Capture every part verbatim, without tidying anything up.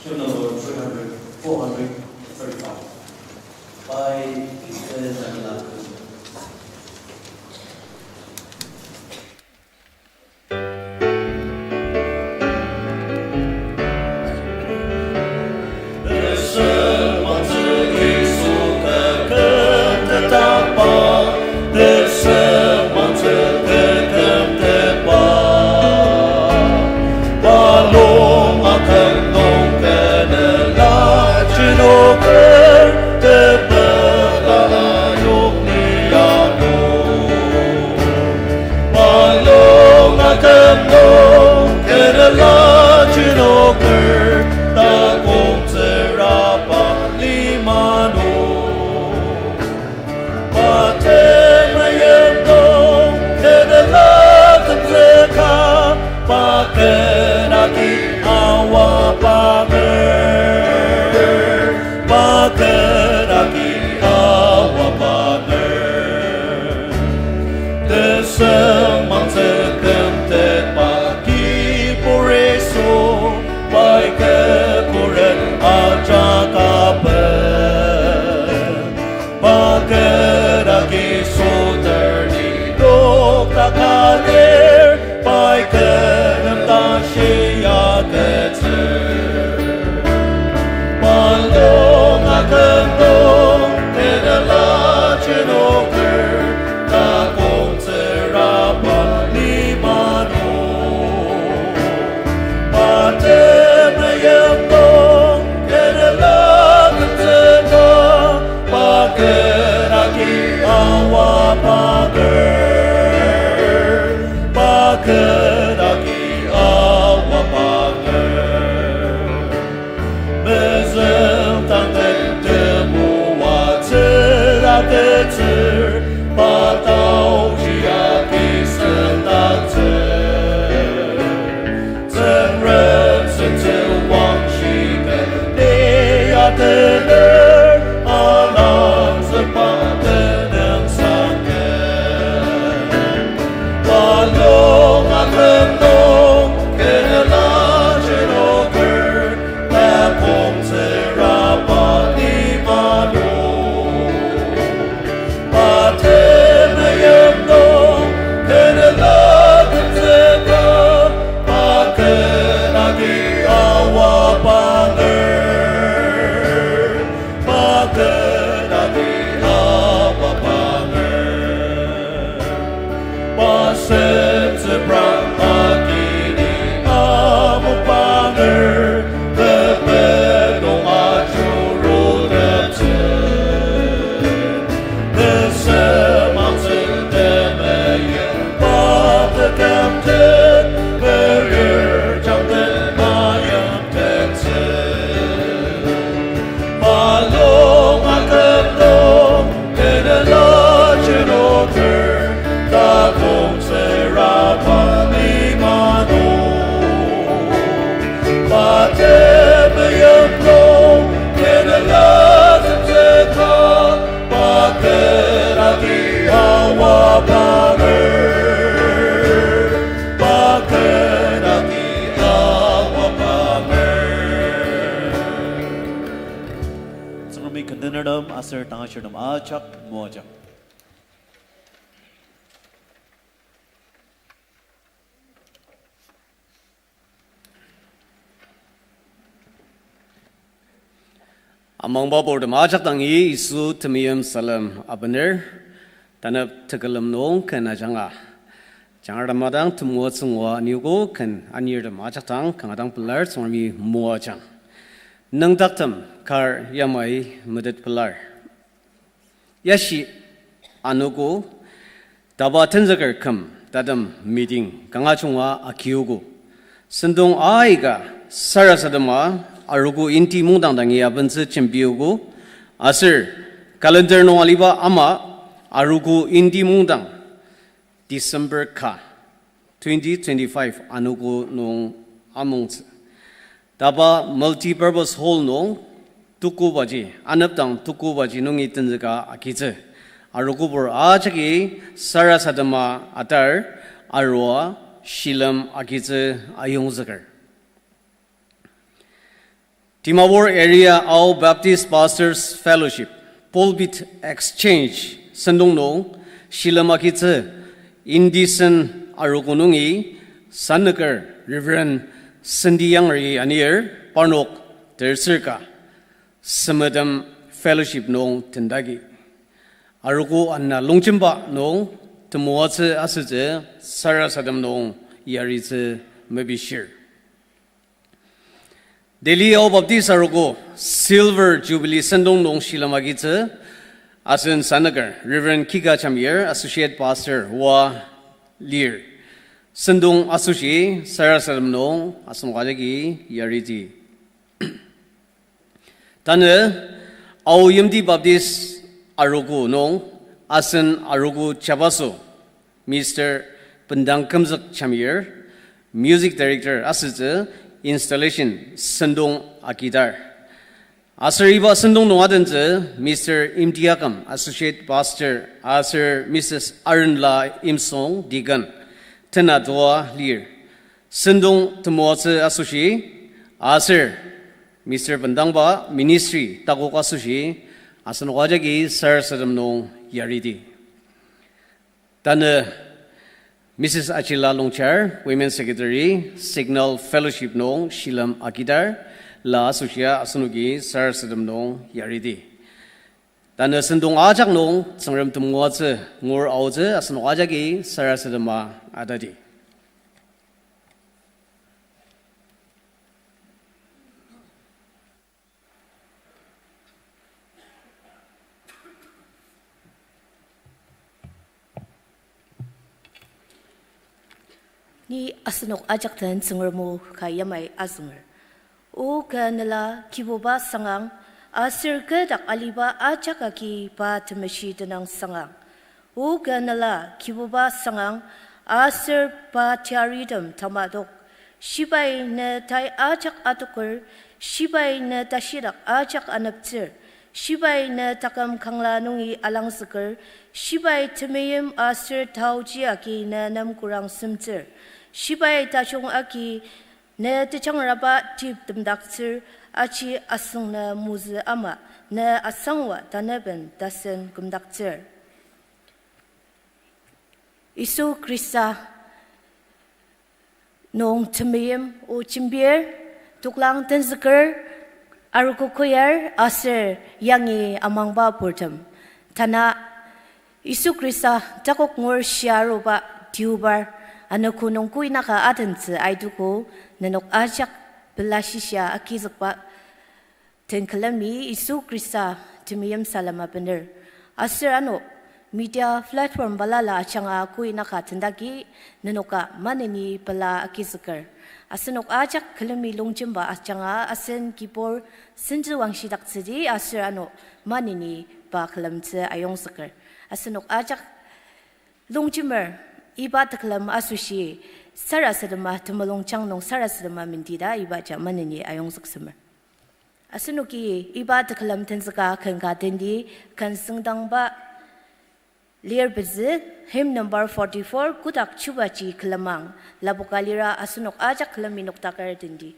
Hymn number three hundred, four hundred thirty-five. Pai Israel Tanela. Balung aküm nung kenela jinoker, taküm tsüraba lima nung. Patem ayim nung kenela temzüka, paket agi awa panger, paket agi awa panger. Tesem mangtsü kümtetba kibur Yisu, pai kekuren ajak aben. Paket agi soter ni dokta kalir, pai kenem tashi ya ketsür. Balung aküm nung kenela jinoker, taküm tsüraba lima nung. Patem ayim nung kenela temzüka, paket agi awa panger, paket agi awa panger. Mezüng tangten temoatsü agütsür, pa taoji agi sendaktsür. Tsüngrem sentsü wangshi kende ya tener, alang züngba tenüngsang ken. Balung aküm nung kenela jinoker, taküm tsüraba lima nung. Patem ayim nung kenela temzüka, paket agi awa panger, paket agi awa panger. Pasem tsüprang agini amok panger, tepedong ajuruteptsü. Tesem angtsü temeim pa tekümtet, perir jangtet mayim tetsü. Balung aküm nung kenela jinoker, taküm tsüraba lima nung. Patem ayim nung kenela temzüka, paket agi awa panger, paket agi awa panger. Tsüngremi kendenertem aser tangashirtem ajak moajang. Amangba purtem ajak dangi Yisu temeim salem abener, tanep tekülem nung ken ajanga. Jangratem dang temoatsü ngua aniogo ken anirtem ajak dang kanga dang pelar Tsüngremi moajang. Nüngdaktem Kar yamai metet pelar. Yashi anogo taba tenzüker küm tatem meeting kanga junga akiogo. Sentong aika sarasadema arogo inti mungdang dangi abentsü jembiogo. Aser calendar nung aliba ama arogo inti mungdang December ka twenty twenty-five anogo nung amongtsü. Taba Multipurpose Hall nung tuku baji, anepdang tuku baji nungi tenzüka agitsü. Arogobur ajaki sarasadema atar arua shilem agitsü ayongzüker. Dimapur Area Ao Baptist Pastors Fellowship Pulpit Exchange sentong nung shilem agitsü indecent arogo nungi sanüker Reverend Sendi Yangri anir parnok tersür ka Semetem Fellowship nung tendagi. Arogo ana longjemba nung temoatsü asütsü sarasadem nung yaritsü mepishir. Delhi Ao Baptist Arogo Silver Jubilee sentong nung shilem agitsü asen sanüker Reverend Kika Chamir, Associate Pastor wa lir. Sentong asoshi sarasadem nung asenok ajaki yariti. Tanü Ao Yimti Baptist Arogo nung asen arogo jabaso Mister Bendang Kümzük Chamir, Music Director asütsü installation sentong agidar. Aser iba sentong nung adentsü Mister Imtiakam, Associate Pastor, aser Missus Arenla Imsong, Deacon, tena toa lir. Sentong temoatsü asoshi, aser Mister Bendangba ministry takok asoshi, asenok ajaki sarasadem nung yariti. Tanü Missus Achila Longchar, Women Secretary, Signal Fellowship nung shilem agidar, la asoshia asenoki sarasadem nung yariti. Tanü sentong ajak nung Tsüngrem temoatsü ngur aotsü asenok ajaki sarasadema atadi. Ni asenok ajak den Tsüngrem o ka yamai azünger. O kü nela Kibuba sangang, aser kü dak aliba ajak agi pa temeshi tenüng sangang. O kü nela Kibuba sangang, aser pa teyaritem tamadok. Shibai ne tai ajak adoker, shibai ne tashidak ajak aneptsür, shibai ne taküm kangla nungi alangzüker, shibai temeim aser taoji agi ne nem kurang semtsür, shibai tajung agi ne tejangraba tip temdaktsür, aji asüng ne mozü ama, ne asangwa tanaben tasen kümdaktsür. Yisu Khrista nung temeim o jembir, toklang tenzüker, arogo choir aser yangi amangba purtem. Tanü Yisu Khrista takok ngur shia aruba Deobar, anogo nung koinaka adentsü aituko, nenok ajak pela shishia agizükba den külemi Yisu Khrista temeim salem abener. Aser ano media platform balala ajanga koinaka tendagi nenoka maneni pela agizüker. Asenok ajak külemi longjemba ajanga asen kibur sentsü wangshidaktsüdi aser ano maneni pa külemtsü ayongzüker. Asenok ajak longjemer iba tekülem asoshi sarasadema temulungjang nung sarasadema mendita iba ja maneni ayongzüksemer. Asenoki iba tekülem tenzüka ken ka tendi, ken süngdangba lir pezü, hymn number forty-four, kotak chubaji külemang, lapoka lira asenok ajak külemi noktaker tendi.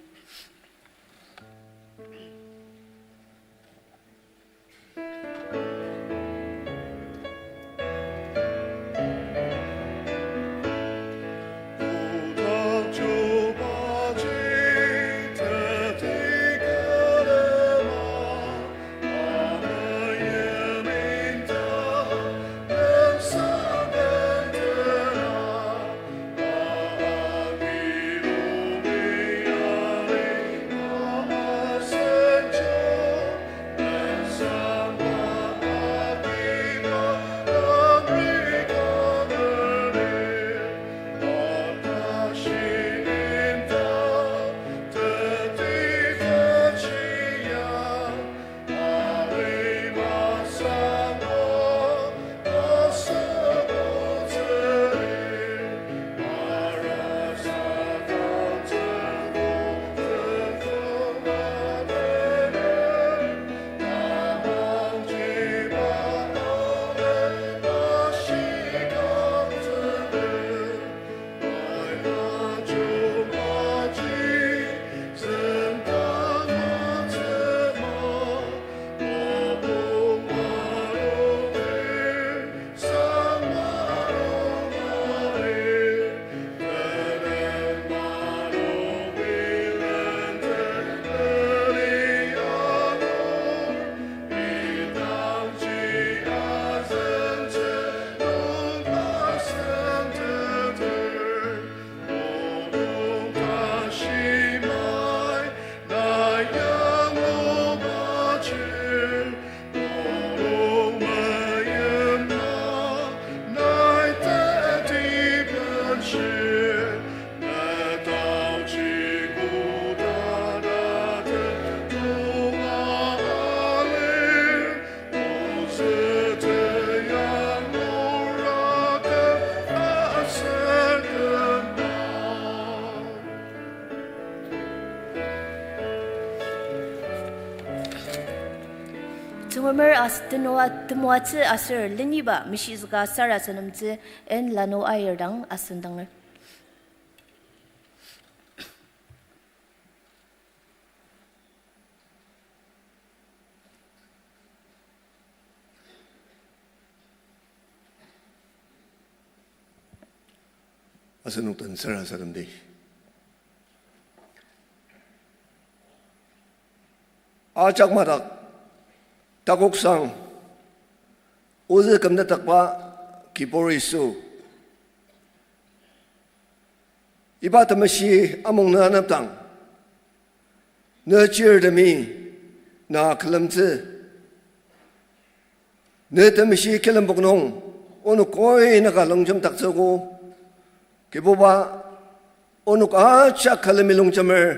Tsüngremer as-, tenua temoatsü aser leniba mishizüka sarasademtsü N. Lanu Aier dang asendanger. Asenok den sarasademdi. Ajak madak takoksang ozü kümtetdakba Kibur Yisu, iba temeshi amung nü anepdang, ne chirtemi na külemtsü, ne temeshi kilembok nung onok koi naka longjemdaktsüogo. Kibuba, onok ajak külemi longjemer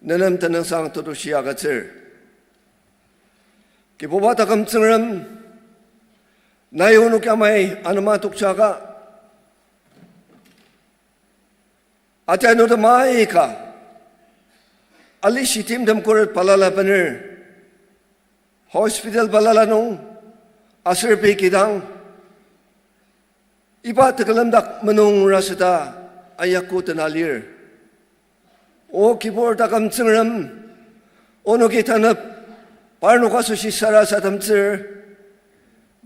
ne nem tenüngsang tetushi agütsür. Kibuba taküm Tsüngrem, nai onok yamai anema tokjaka, atianu temai ka, alishi timtem khuret balala bener, hospital balala nung, aser pei kidang, iba tekülemdak menung raseta ayaku tena lir. O Kibur taküm Tsüngrem, onoki tanep parnok asoshi sarasademtsür,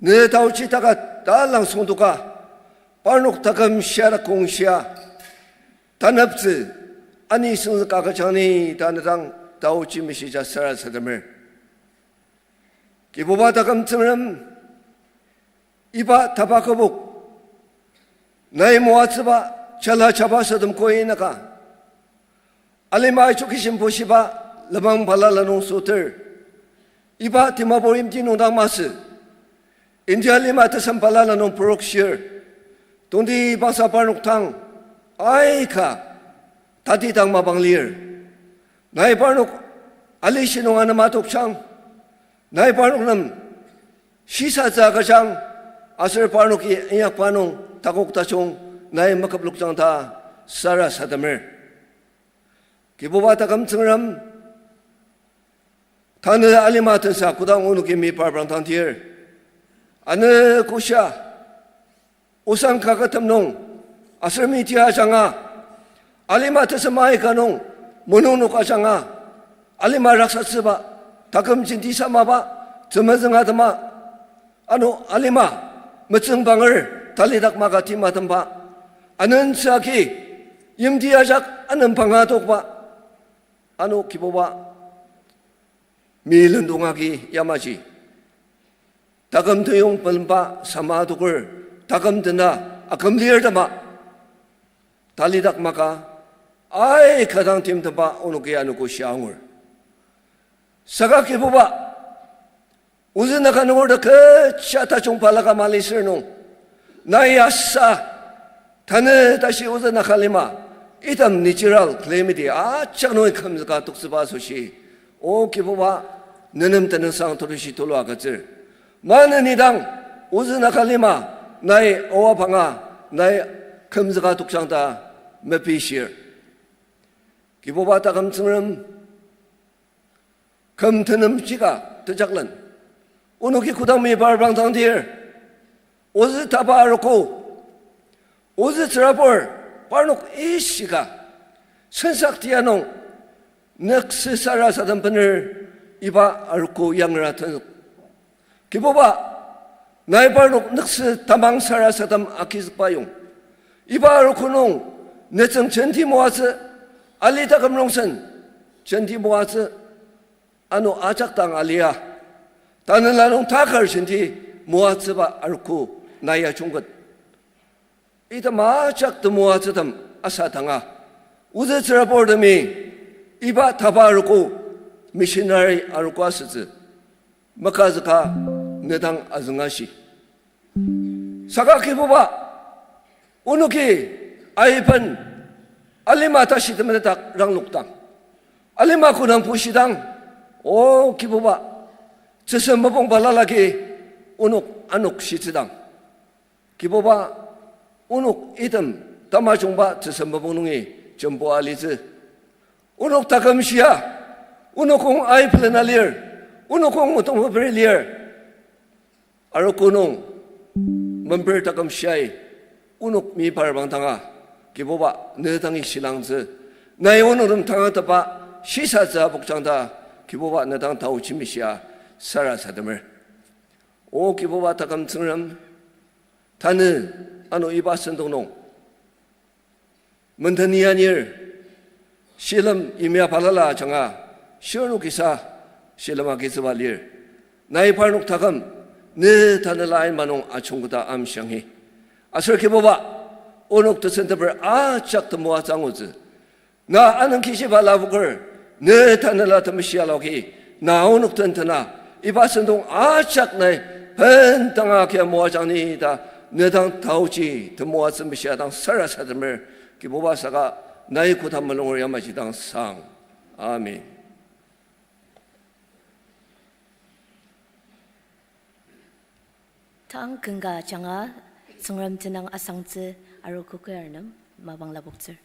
ne taochi taka ta langsongtoka, parnok taküm shia ta kongshia taneptsü ani süngzüka kajangni ta ne dang taochi meshija sarasademer. Kibuba taküm Tsüngrem, iba tapa kübok nai moatsüba jala jabaso tem koi naka, alima education bushiba lenmang balala nung süter, iba Dimapur yimti nung dang masü, India lima tesem balala nung purokshir, tongti bangsa parnok dang aika tatidang mapang lir. Nai parnok alishi nung anema tokjang, nai parnok nem shisatsü agüjang, aser parnoki inyakba nung takok tajung nai maküplokjang ta sarasademer. Kibuba taküm Tsüngrem, tanü alima tensa kodang onoki mi parprang tangdir, ano koshia osang kakettem nung, aser miti ajanga, alima tesem aika nung, menungnok ajanga, alima raksatsüba, taküm jenti samaba, temezüng atema, ano alima metsüngbanger talidak maka timatemba, anentsü agi yimti ajak anempanga tokba, ano Kibuba, mi lendong agi yamaji taküm teyong pelemba sama adoker, taküm dena akümlir tema talidak maka, aika dang timtemba onoki anogo shia angur. Saka Kibuba, ozü naka nunger ta kecha tajung balaka mali sür nung, nai asa, tanü tashi ozü naka lima, item natural calamity ajak nungi kümzüka toktsüba asoshi, O Kibuba, nenem tenüngsang tulushi tulu agütsür. Maneni dang, ozü naka lima, nai oa panga, nai kümzüka tokjang ta mepishir. Kibuba taküm Tsüngrem, küm tenem chika tejaklen, onoki kodang mi parprang tangdir, ozü tapa arogo, ozü tsürabur, parnok ishika, sensak tia nung, nüksü sarasadem bener, iba arogo yangra tenzük. Kibuba, nai parnok nüksü tamang sarasadem agizükba yong, iba arogo nung, nütsüng jenti moatsü, ali taküm nungsen jenti moatsü, ano ajak dang alia, tanela nung takar jenti moatsüba arogo nai ajungket. Item ajak temoatsütem asa danga, ozü tsüraburtemi iba tapa arogo, missionary arogo asütsü makazüka nedang azüngashi. Saka Kibuba, onoki aiben alima tashi temenetak ranglokdang, alima kodang bushidang, O Kibuba, tsüsem mapong balala agi onok anok shitsüdang, Kibuba, onok item tamajungba tsüsem mapong nungi jembo alitsü. Onok taküm shia, onok kong ai pelena lir, Onok kong metung meper lir. Arogo nung member taküm shiai onok mi par bang danga, Kibuba, ne dangi shilangtsü, nai onok nem tangatetba shisatsü apokjang ta, Kibuba, ne dang taochi meshia sarasademer. O Kibuba taküm Tsüngrem, tanü ano iba sentong nung menden anir, shilem yimya balala ajanga, shirnokisa shilem agizüba lir. Nai parnok taküm ne tanela ain manung ajungketa amshiangi. Aser Kibuba, onok tesenteper ajak temoatsü angutsü. Na anüng kishiba lapoker, ne tanela temeshi aloki, na onok den tena, iba sentong ajak nai bendanga kia moajang ni ta, ne dang taochi temoatsü meshia dang sarasademer, Kibuba, saka nai koda mulunger yamaji dang sang. Amen. Tang kanga ajanga Tsüngrem tenüng asangtsü arogo choir nem mapang lapoktsür.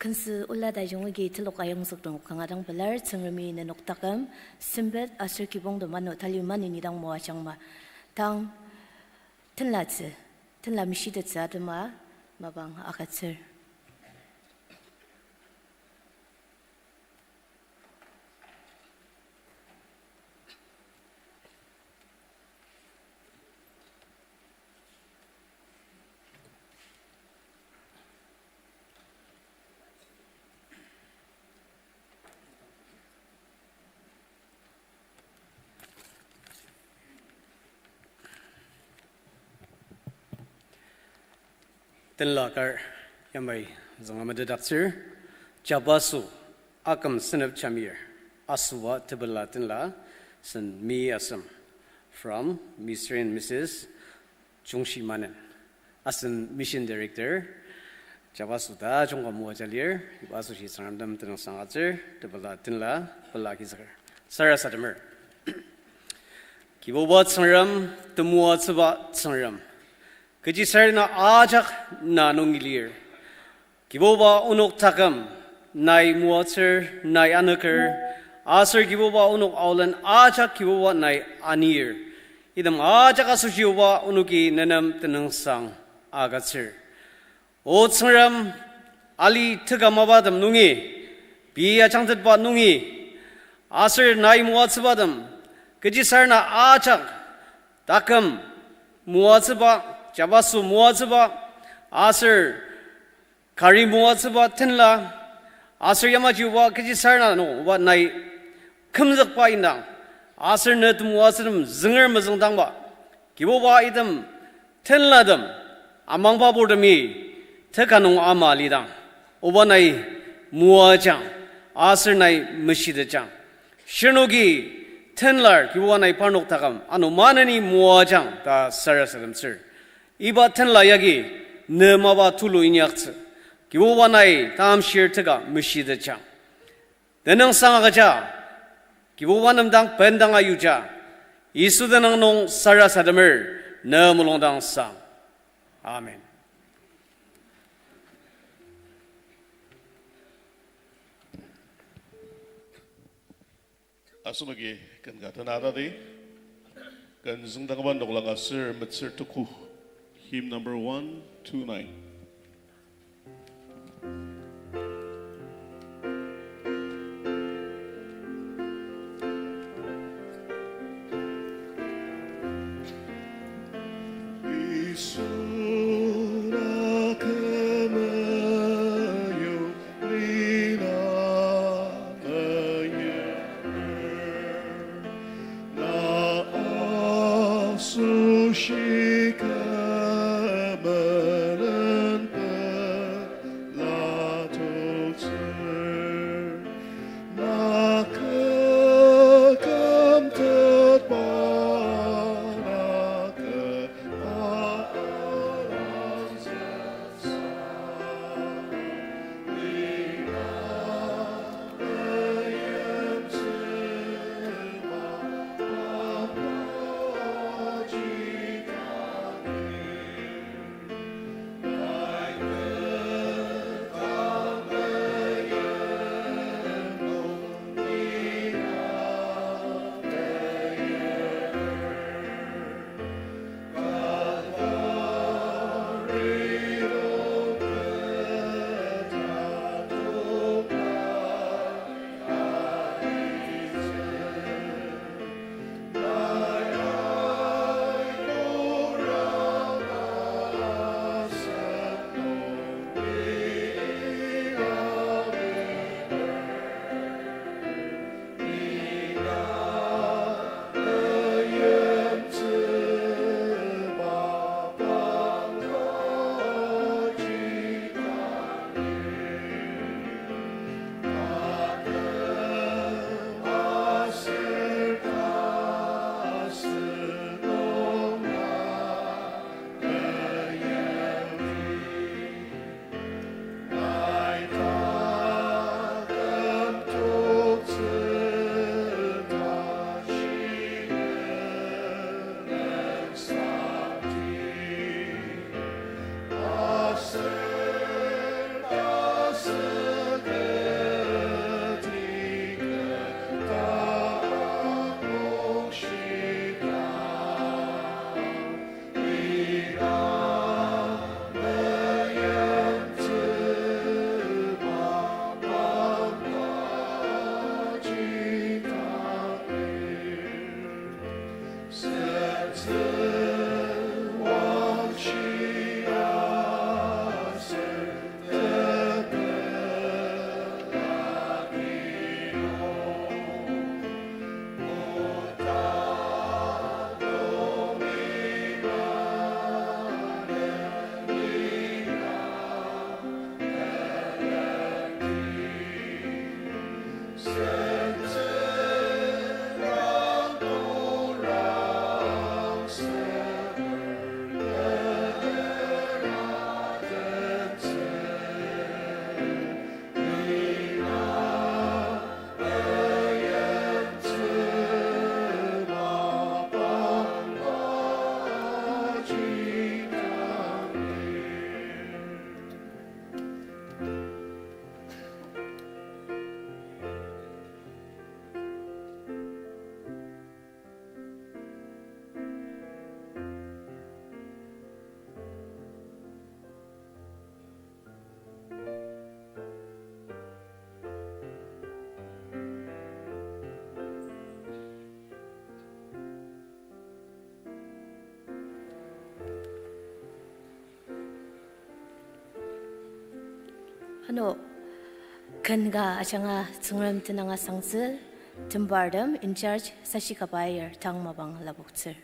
Kensü ola tajung agi telok ayongzük nung kanga dang pelar. Tsüngremi nenok taküm sempet aser kibongtem ano tali maneni dang moajangma. Tang tenlatsü, tenla meshitettsü atema mapang agütsür. Tenla kar yamai zünga metetdaktsür. Jabaso aküm senep jamir, asüba tepela tenla, sen mi asem, from Mister and Missus Jungshi Manen. Asen Mission Director, Jabaso tajung ka moaja lir, iba asoshi Tsüngrem nem tenüngsang agütsür, tepela tenla pela agizüker. Sarasademer. Kibuba Tsüngrem, temoatsüba Tsüngrem, kechisarena ajak na nungi lir. Kibuba, onok taküm nai moatsür, nai anüker, aser Kibuba, onok aolen ajak Kibuba nai anir. Item ajak asoshi Oba, onoki nenem tenüngsang agütsür. O Tsüngrem, ali teka mapatem nungi, pei ajangtetba nungi, aser nai moatsübatem, kechisarena ajak taküm moatsüba, Jabaso moatsüba, aser kari moatsüba tenla, aser yamaji Oba kechisarena nung Oba nai kümzükba indang, aser ne temoatsütem zünger mezüngdangba, Kibuba, item tenlatem amangba purtemi teka nung ama lidang, Oba nai moajang, aser nai meshitetjang. Shirnoki tenlar Kibuba nai parnok taküm ano maneni moajang ta sarasademtsür. Iba tenla yagi ne mapa tulu inyaktsü. Kibuba nai tamshir teka meshitetjang. Tenüngsang agüja, Kibuba nem dang bendang ayuja, Yisu tenüng nung sarasademer, ne mulung dang sang. Amen. Asenoki ken ka tena tadi, ken züngdangba noklang aser metsür tuku, hymn number one two nine. Ano, ken ka ajanga Tsüngrem tenüng asangtsü, tembartem in charge sashi kabair tang mapang lapoktsür.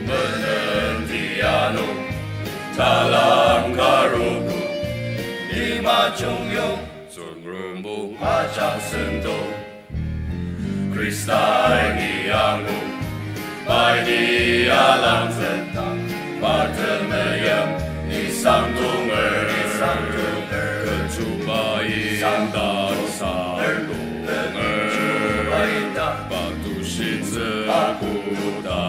Menen tianu, talang karuku, lima chungyong, Tsüngrem o ajak sentong. Khrista ni angu, pai ni alangzüng, pa temeim ni sangdonger, kechuba indang sangdonger, pa tushitsü koda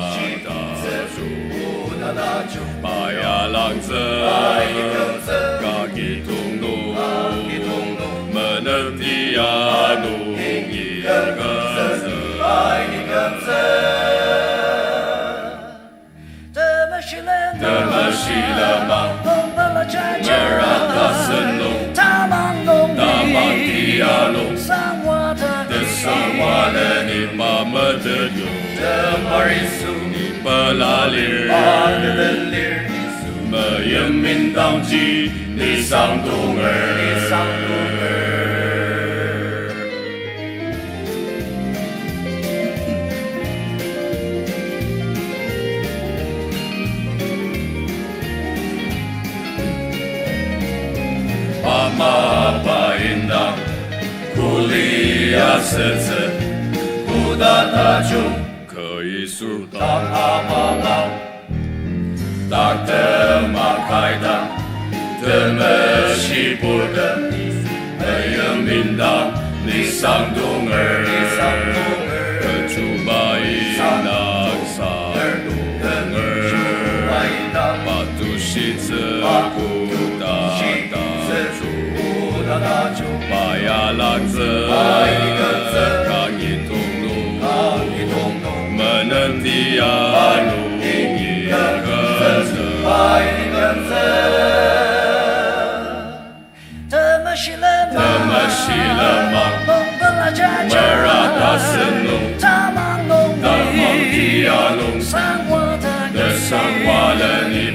tajung, pai alangzüng, kangkidong nung, menen tianu. Temeshi lenmang, merata sentong, tamang tianu, tesangwa leni mametet yong, temar Yisu ni pelalir, meim indangji ni sangdonger. Pa mapa indang kuli asütsü, koda tajung, kü Yisu dang amangang. Taktem akaidang, temeshi purtem, meim indang ni sangdonger, kechuba indang sangdonger, pa tushitsü koda tajung, pai alangzüng, kangkidong nung, menen tianu, kü Yisu. Temeshi lenmang, merata sentong, tamang tianu, tesangwa leni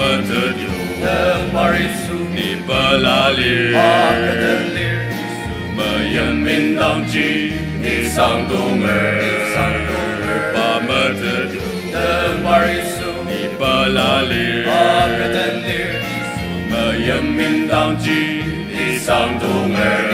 Tetu, Temar Yisu, ni pelalir. Aketenlir, Yisu meyimmindangji, ni sangdonger. Pa metetu, Temar Yisu, ni pelalir. Aketenlir, Yisu meyimmindangji, ni sangdonger.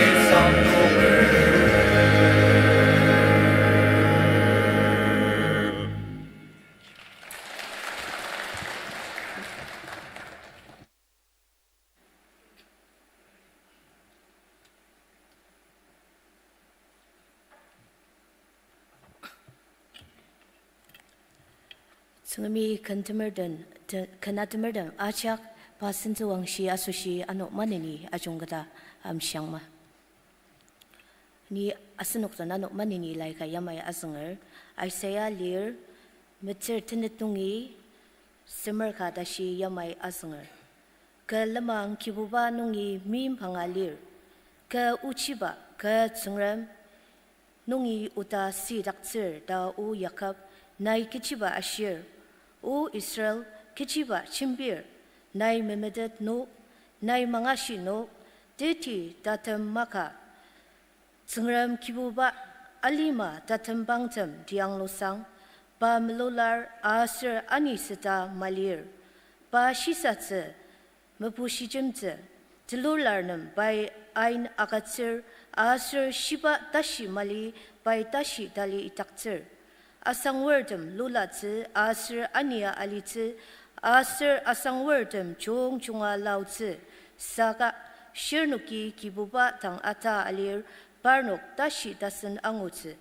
Tsüngremi ken temertem, te-, ken atemertem ajak pa sentsüwangshi asoshi ano maneni ajungketa amshiangma. Ni asenok den ano maneni laika yamai azünger, Isaiah lir, metsür tenet nungi semer ka tashi yamai azünger. Kü lenmang Kibuba nungi meimbanga lir, kü ochiba kü Tsüngrem nungi oda südaktsür ta o Jakob, nai kechiba ashir? O Israel, kechiba jembir? Nai memetet no, nai mangashi no, teti tatem maka. Tsüngrem Kibuba alima tatembangtem tianglosang, pa melular aser aniseta malir. Pa shisatsü, mebushijemtsü, telurlar nem pai ain agütsür, aser shiba tashi mali pai tashi tali itaktsür. Asangurtem lulatsü aser ania alitsü, aser asangurtem jungjunga laotsü, saka shirnoki Kibuba dang ata alir, parnok tashi tasen angutsü.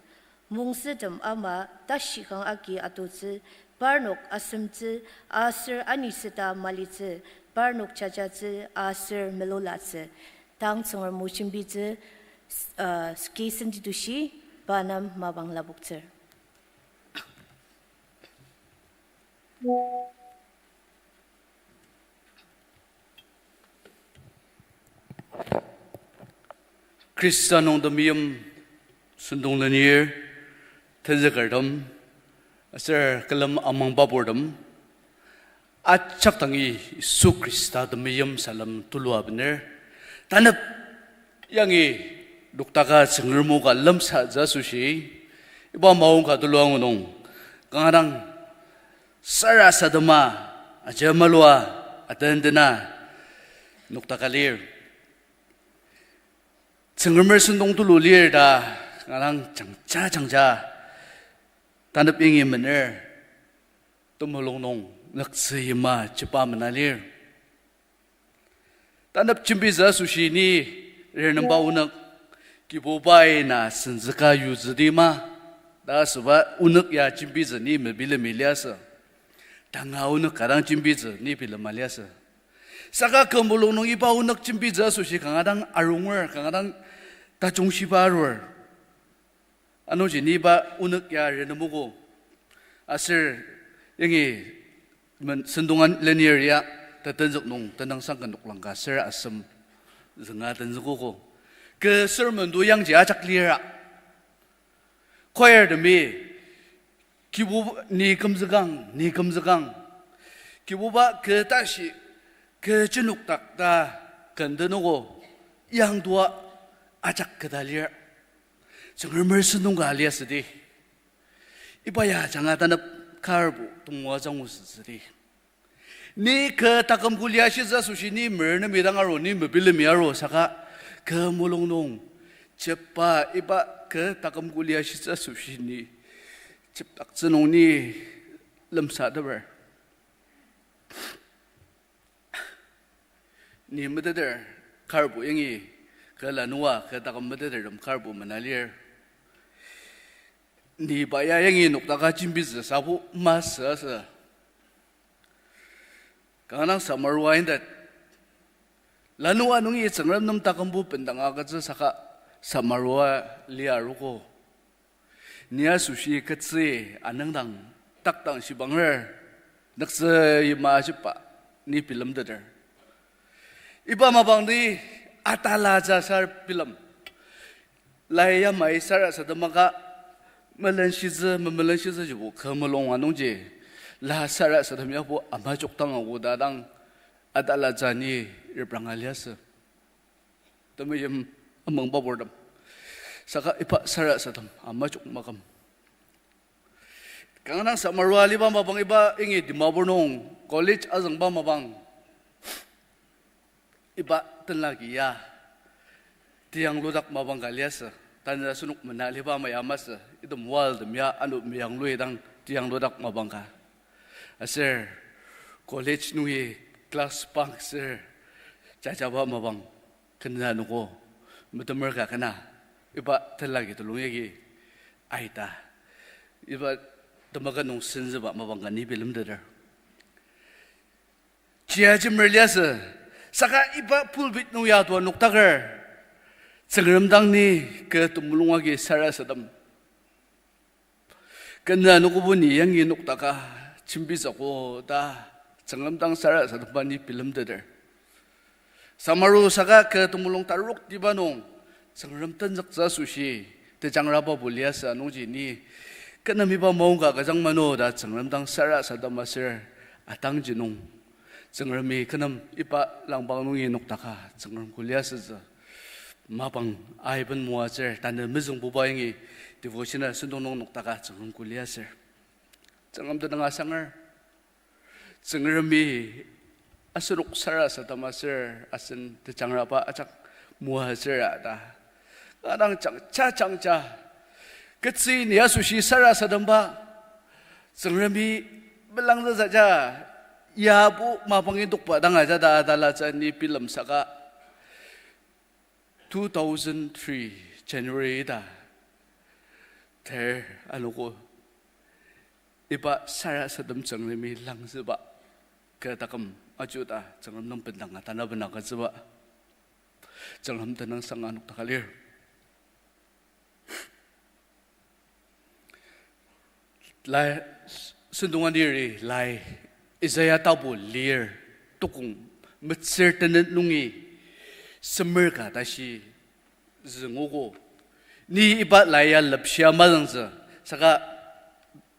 Mongsetem ama tashi kanga agi atutsü, parnok asemtsü, aser aniseta malitsü, parnok jajatsü, aser melulatsü. Tang Tsüngrem o jembitsü, s-, uh, ki senti tushi, pa nem mapang lapoktsür. Khrista nung temeim sentong lenir, tenzükertem, aser külem amangba purtem, ajak dangi Yisu Khrista temeim salem tulua bener. Tanep yangi noktaka Tsüngrem o ka lemsatsü asoshi, iba maong ka tulua nung, kanga dang sarasadema, ajemalua, atendena, noktaka lir. Tsüngremer sentong tulu lir ta, kanga dang jangja jangja, tanep yangi mener, temulung nung nüktsü yima jiba mena lir. Tanep jembitsü asoshi ni renemba onük, Kibubai na senzüka yutsüdi ma, ta asüba onük ya jembitsü ni mebilemi liasü. Tanga onük ka dang jembitsü ni bilema liasü. Saka kü mulung nung iba onük jembitsü asoshi kanga dang arunger, kanga dang tajungshiba arur. Anungji ni iba onük ya renemogo. Aser yangi men-, sentong lenir ya, tetenzük nung tenüngsang ken noklang ka ser asem zünga tenzükogo. Kü sermon to yangji ajak lira. Choir temi, Kibu-, ni kümzükang, ni kümzükang. Kibuba kü tashi, kü jenokdak ta kentenogo, yangdua ajak keta lir. Tsüngremer sentong ka liasüdi. Iba ya ajanga tanep karbo tongwa jangu sütsüdi. Ni kü taküm kuli ashitsü asoshi ni merenemi dang aru, ni mebilemi aru, saka kü mulung nung jepba iba kü taküm kuli ashitsü asoshi ni jepdaktsü nung ni lemsateper. Ni meteter karbo yangi kü lanua kü taküm metetertem karbo mena lir. Ni ba ya yangi noktaka jembitsü sabo masü asü. Kanga dang samarua indat. Lanua nungi Tsüngrem nem takümbo bendanga agütsü saka samarua lia arogo. Ni asoshi ketsü anüngdang takdang shibanger, nüktsü yima ashiba ni bilemteter. Iba mapang ni atalatsü asar bilem. Lai yamai sarasademaka melenshitsü, memelenshitsü jibo kü mulung anungji, la sarasadem yabo amajok dang aoda dang Atalatsü ni repranga liasü. Temeim amangba purtem. Saka iba sarasadem amajok maküm. Kanga dang samarua liba mapang iba ingi Dimapur nung college azüngba mapang. Iba tenlaki ya tiyangludak mapang ka liasü. Tanü asenok mena liba maya masü. Item wall tem ya ano meyanglu idang tiyangludak mapang ka. Aser college nungi class bunk ser jajaba mapang kena noko metemer ka kena iba tenlaki telung yagi aita. Iba temaka nung senzüba mapang ka ni bilemteter. Chia jemer liasü, saka iba pulpit nung ya tua noktaker, Tsüngrem dang ni kü temulung agi sarasadem. Kena nokobo ni yangi noktaka, jembitsüogo ta, Tsüngrem dang sarasademba ni bilemteter. Samaru saka kü temulung taroktiba nung, Tsüngrem tenzüktsü asoshi, tejangraba bo liasü anungji ni, kü nem iba maongka kajang mano ta Tsüngrem dang sarasadem aser atangji nung, Tsüngremi kü nem iba langpang nungi noktaka Tsüngrem ko liasütsü. Mapang aiben moatsür, tanü mezüngbuba yangi devotional sentong nung noktaka Tsüngrem ko liasür. Tsüngrem tenüng asanger. Tsüngremi asenok sarasadem aser asen tejangraba ajak moatsür ta. Kanga dang jangja jangja. Ketsü ni asoshi sarasademba. Tsüngremi melangzütsüja yabo mapang indokba dang ajada atalatsü ni bilemsaka. Two thousand three January ta ter anogo iba sarasadem Tsüngremi langzüba kü taküm ajuta Tsüngrem nem bendanga tanü bena agütsüba Tsüngrem tenüngsang anoktaka lir. Lai, sentong aniri lai, Isaiah tapu lir, tukong metsür tenet nungi semer ka tashi züngogo. Ni iba lai ya lepshia mazüngtsü, saka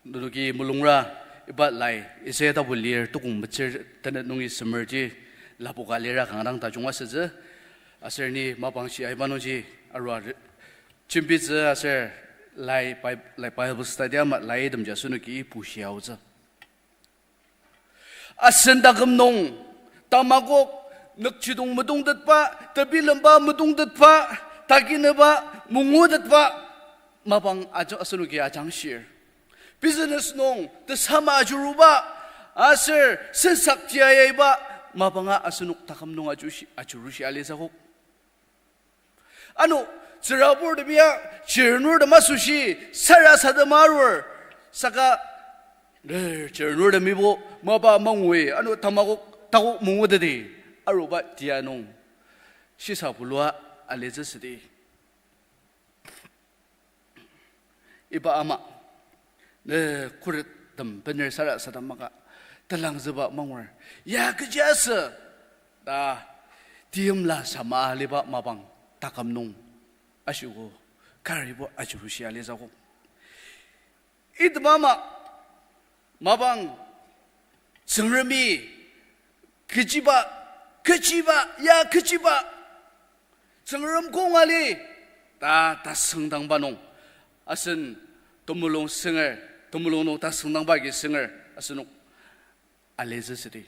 nenoki mulungra iba lai, Isaiah tapu lir, tukong metsür tenet nungi semerji lapoka lira kanga dang tajung asütsü, aser ni mapang shia iba nungji arua jembitsü aser lai Bi-, lai Bible study ama lai itemji asenoki ipushi aotsü. Asen taküm nung, tamakok, nükjidong metongtetba, tebilemba metongtetba, takineba, mangutetba, mapang aja-, asenoki ajangshir. Business nung tesama ajuruba, aser sensak tiayaiba, mapanga asenok taküm nung ajushi-, ajurushi alitsü akok. Ano, tsüraburtemi ya, chirnurtem asoshi, sarasadem arur, saka, eh, chirnurtemibo mapa mangui, ano tamakok, takok manguteti, aruba tia nung shisa pulua alitsü südi. Iba ama, ne khurettem bener sarasadem maka, telangzüba mangur, ya kechiasü, ta, teimla sama aliba mapang taküm nung ashiko, karibo ajurushi alitsü akok. Item ama, mapang, Tsüngremi, kechiba, kechiba, ya kechiba, Tsüngrem kong ali, ta tasüngdangba nung, asen temulung sünger, temulung nung tasüngdangba agi sünger, asenok alitsü südi.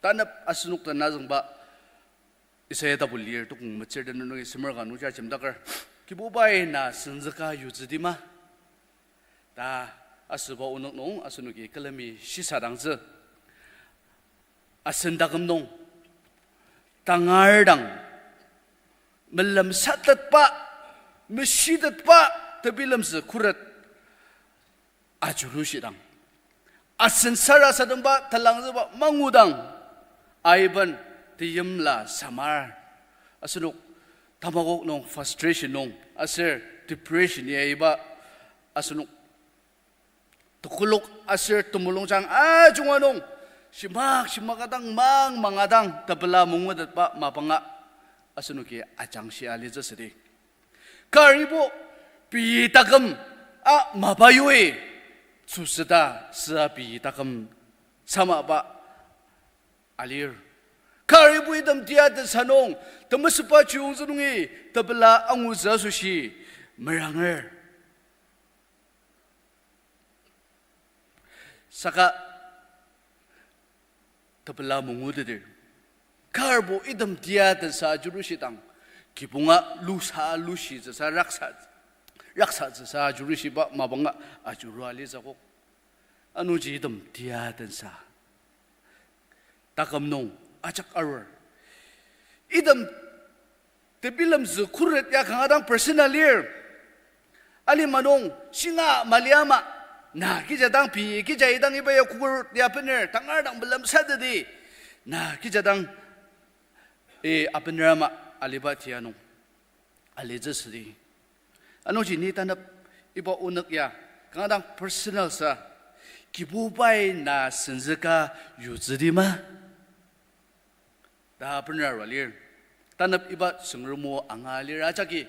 Tanep asenok ta nazüngba, Isaiah tapu lir tukong metsür tenet nungi semer ka nungji ajemdaker, Kibubai na senzüka yutsüdi ma? Ta asüba onük nung asenoki külemi shisadangtsü. Asen taküm nung tangar dang melemsatetba, meshitetba, tebilemsü khuret ajurushidang, asen sarasademba telangzüba mangudang, aiben, teimla samar, asenok tamakok nung frustration nung aser depression ya iba asenok tekolak aser temulungjang ajunga nung, shimak shimak adang, mang mang adang, tepela mangutetba mapanga asenoki ajangshi alitsü südi. Karibo pei taküm a mapa yoi, tsüsüta süa pei taküm samaba alir. Karibo item tia tensa nung, temesüba chiyungtsü nungi tepela angutsü asoshi meranger. Saka tepela manguteter. Karbo item tia tensa ajurushidang, kibonga lusa lushitsüsa raksa, raksatsüsa ajurushiba mapanga ajurua litsü akok. Anungji item tia tensa taküm nung ajak arur. Item tebilemtsü khuret ya kanga dang personal lir. Alima nung shinga mali ama, na kija dang pei, kija idang iba ya khuret ya bener, tangar dang bilemsateti, na kija dang, e, abener ama aliba tia nung alitsü südi. Anungji ni tanep iba onük ya kanga dang personal sa, Kibubai na senzüka yutsüdi ma? Ta bener arua lir. Tanep iba Tsüngrem o anga lir ajaki.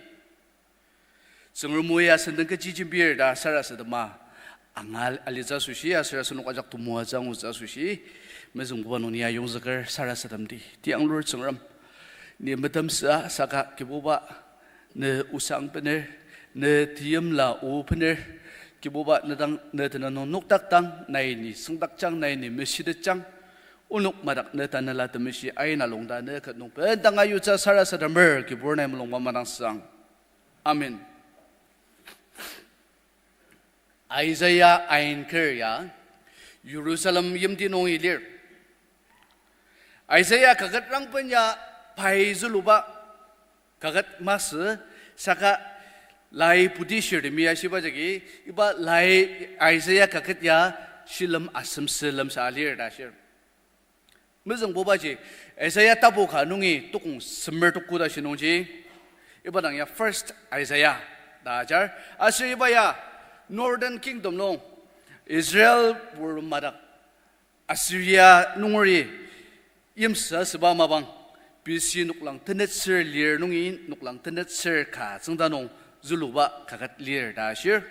Tsüngrem o ya sentong kechi jembir ta sarasadema anga alitsü asoshi, aser asenok ajak temoatsü angutsü asoshi, mezüngbuba nung ni ayongzüker sarasademdi. Tianglur Tsüngrem, ni metemsüa saka Kibuba, ne osang bener, ne teimla o bener, Kibuba ne dang, ne tenüng nung nokdakdang, nai ni süngdakjang, nai ni meshitetjang, onok madak ne Tanela Temeshi aina lungta ne ket nung bendanga yutsü sarasademer, Kibur nai mulungba madangsang. Amen. Isaiah ainker ya Jerusalem yimti nungi lir. Isaiah kaket rangben ya pai züluba kaket masü, saka lai putishirtemi ashiba jagi, iba lai Isaiah kaket ya shilem asem sülemsa alir ta ashir. Mezüngbubaji, Isaiah tapu ka nungi tukong semer tuku ta shinungji, iba dang ya First Isaiah ta ajar, aser iba ya Northern Kingdom nung Israelbur madak Assyria nungeri yimsü asüba mapang, B C noklang tenetsür lir nungi noklang tenetsür ka tsüngda nung züluba kaket lir ta ashir.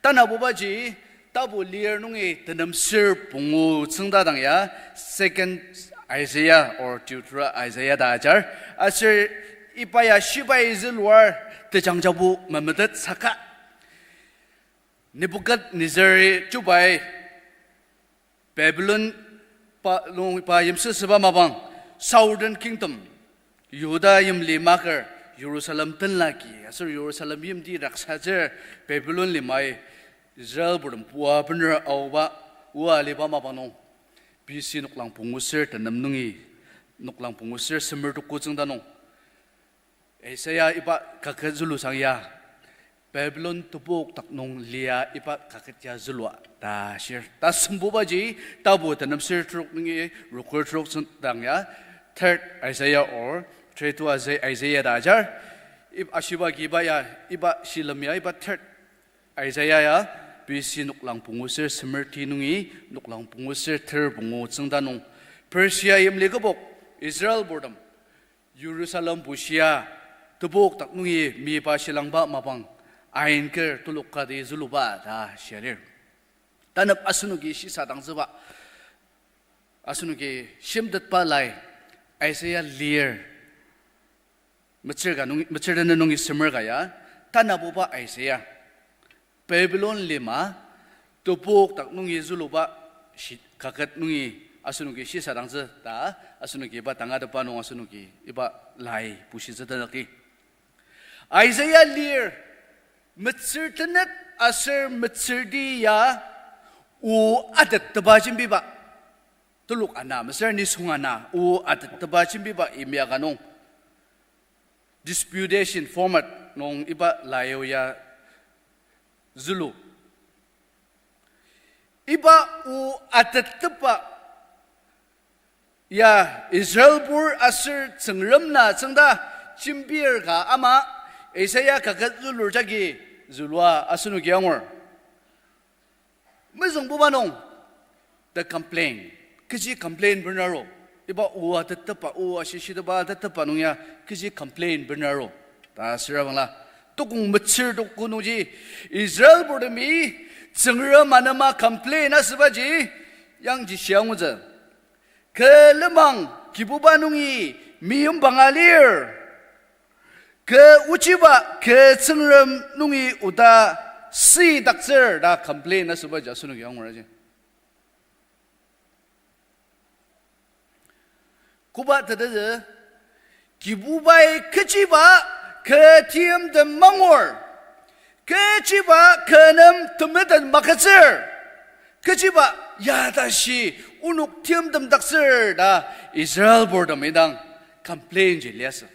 Tanabubaji, tapu lir nungi tenemsür pungu tsüngda dang ya, Second Isaiah or Deutero Isaiah ta ajar. Aser iba ya shibai zülur tejangjabu memetet saka Nebuchadnezzar-i chubai Babylon pa, nung pa yimsüsüba mapang, Southern Kingdom, Yihuda yimli maker, Jerusalem tenlaki, aser Jerusalem yimti raksatsür Babylon limai Israelburtem pua bener aoba, oa aliba mapang nung, B C noklang pungu ser tenem nungi, noklang pungu ser semer tuku tsüngda nung, Isaiah iba kaket zülusang ya, Babylon tebok dak nung lia iba kaket ya zülua ta shir. Tasembubaji, tapu tenemsür trok nungi rokür trok tsüngdang ya, Third Isaiah or Trade to Isaiah, Isaiah ta ajar. Ib-, ashiba kiba ya, iba shilem ya, iba Third Isaiah ya, B C noklang pungu ser semer ti nungi, noklang pungu ser ter pungu tsüngda nung, Persia yimli kübok, Israelburtem Jerusalem bushia, tebok dak nungi miba shilangba mapang, ainker telok kati züluba ta shia lir. Tanep asenoki shisadangtsüba, asenoki shimtetba lai, Isaiah lir, metsür ka nungi, metsür tena nungi semer ka ya, tanabuba Isaiah Babylon lima, tebok dak nungi züluba shi-, kaket nungi asenoki shisadangtsü ta, asenoki iba tangatetba nung asenoki iba lai bushitsü tenaki. Isaiah lir, metsür tenet aser metsürti ya o atetteba jembiba. Telok ana, mesüra nisung ana, o atetteba jembiba yimya ka nung disputation format nung iba lai o ya zülu. Iba o atetteba ya Israelbur aser Tsüngrem na tsüngda jembir ka ama Isaiah kaket zülur jagi zülua asenoki angur. Mezüngbuba nung, the complain. Kechi complain benaro. Iba o atetteba, o ashishiteba atetteba nung ya, kechi complain benaro. Ta süra bangla. Tukong metsür tuku nungji, Israelburtemi, Tsüngrem anema complain asübaji, yangji shia ngutsü. Kü lenmang Kibuba nungi meyim banga lir. Kü ochiba kü Tsüngrem nungi oda süidaktsür ta complain asübaji asenoki angur aji. Koba tetezü, Kibubai kechiba kü timtem mangur, kechiba kü nem temeten magütsür, kechiba ya tashi onok timtemdaktsür ta Israelburtemi dang complain ji liasü.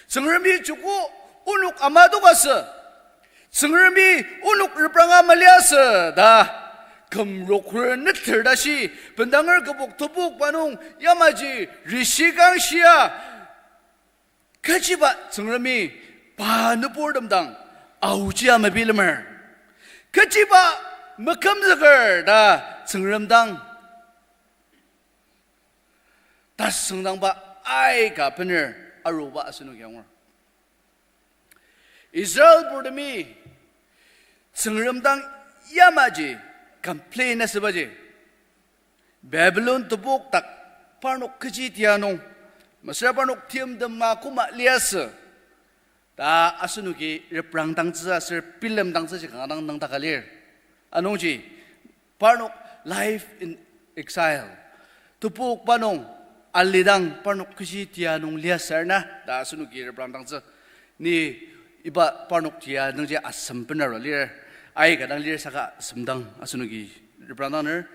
Tsüngremi joko onok ama adokasü, Tsüngremi onok repranga maliasü ta kümrokur neter tashi, bendanger kübok tebokba nung yamaji rishikangshia kechiba Tsüngremi pa nüburtem dang aochia mebilemer, kechiba mekümzüker ta Tsüngrem dang tasüngdangba aika bener aruba asenoki angur. Israelburtemi Tsüngrem dang yamaji complain asübaji, Babylon tebok dak parnok kechi tia nung, mesüra parnok timtem ma koma liasü ta asenoki reprangdangtsü aser bilemdangtsüji kanga dang nüngdaka lir. Anungji parnok life in exile, tebokba nung alidang parnok kechi tia nung liasü na ta asenoki reprangdangtsü. Ni iba parnok tia nungji asem benarua lir, aika dang lir saka asemdang asenoki reprangdanger.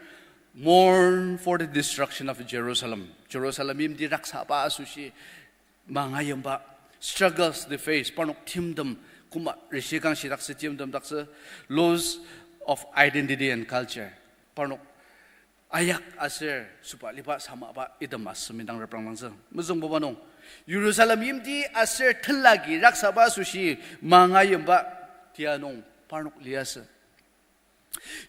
Mourn for the destruction of Jerusalem. Jerusalem yimti raksaba asoshi mangayimba struggles they face, parnok timtem, koma rishikangshidaktsü timtemdaktsü, loss of identity and culture. Parnok ayak aser sobaliba samaba item asem indang reprangdangtsü. Mezüngbuba nung, Jerusalem yimti aser telagi raksaba asoshi mangayimba tia nung parnok liasü.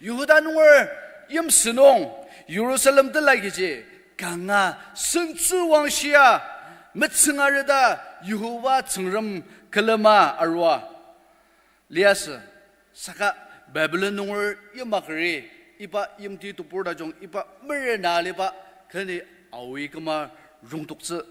Yihuda nunger yimsü nung Jerusalem telagiji kanga sentsüwangshia metsüngareta Yihova Tsüngrem külema arua liasü. Saka Babylon nunger yimakeri iba yimti tebur tajung iba merena aliba keni aoi küma rongtoktsü.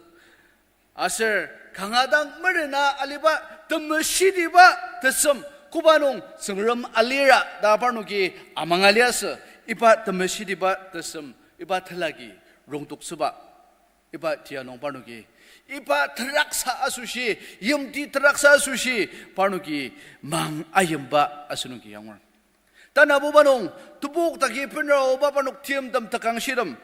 Aser kanga dang merena aliba temeshitiba tesem koba nung Tsüngrem alira ta parnoki amanga liasü, iba temeshitiba tesem, iba telagi rongtoktsüba, iba tia nung parnoki, iba teraksa asoshi, yimti teraksa asoshi, parnoki mang ayimba asenoki angur. Tanabuba nung, tebok daki benraoba parnok timtem tekang shitem,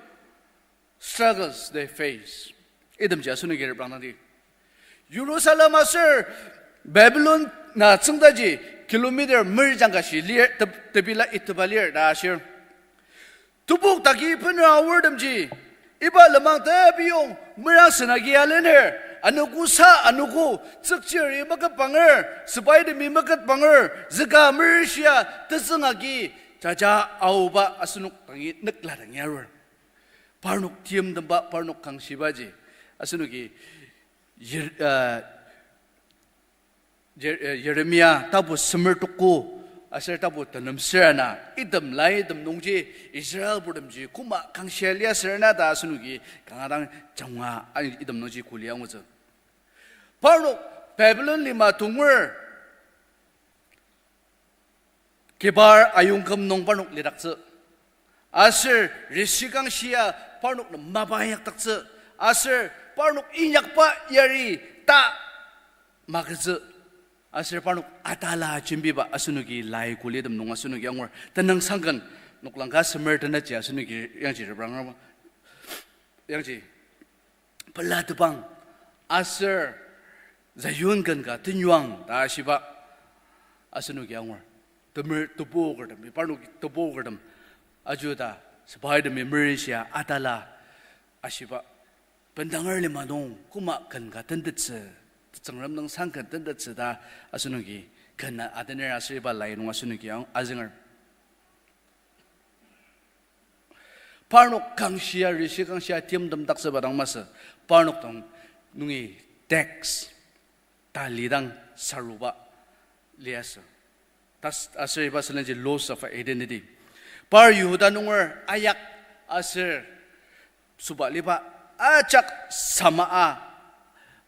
struggles they face, itemji asenoki reprangdangdi. Jerusalem aser Babylon na tsüngdaji kilometer merjang ka shi lir, tep-, tepela iteba lir ta ashir. Tebok daki benra aortemji, iba lenmang tepiyong merang senagi alener, anogo sa anogo, tsükchiri maketbanger, sepaitemi maketbanger, züka mershia tetsüng agi, jaja aoba asenok dangi nükla dangi arur. Parnok timtemba, parnok kangshibaji asenoki Yer-, uh, Jer-, uh, Yeremia tapu semer tuku aser tapu tenem ser ana, item lai item nungji Israelburtemji koma kangshia liasür na ta asenoki kanga dang janga a-, item nungji kuli angutsü. Parnok Babylon lima tonger kibar ayongküm nung parnok lidaktsü. Aser rishikangshia parnok nem mapa inyakdaktsü. Aser parnok inyakba yari ta magütsü. Aser parnok atala jembiba asenoki lai kuli item nung asenoki angur. Tenüngsangken noklang ka semer tenet ji asenoki yangji reprangba. Yangji pelatepang aser Zion ken ka tenyuang ta ashiba asenoki angur. Temer tebu kertem, parnok tebu kertem, ajuta sepaitemi merenshia atala ashiba. Bendanger lima nung koma ken ka tentettsü, Tsüngrem nüngsang ken tentettsü ta asenoki ken atener aser iba lai nung asenoki ang-, azünger. Parnok kangshia, rishikangshia timtemdaktsüba dang masü, parnok dang nungi tax, talidang saruba liasü. Tas-, aser iba sülenji loss of identity. Par Yihuda nunger ayak Aser sobaliba ajak sama a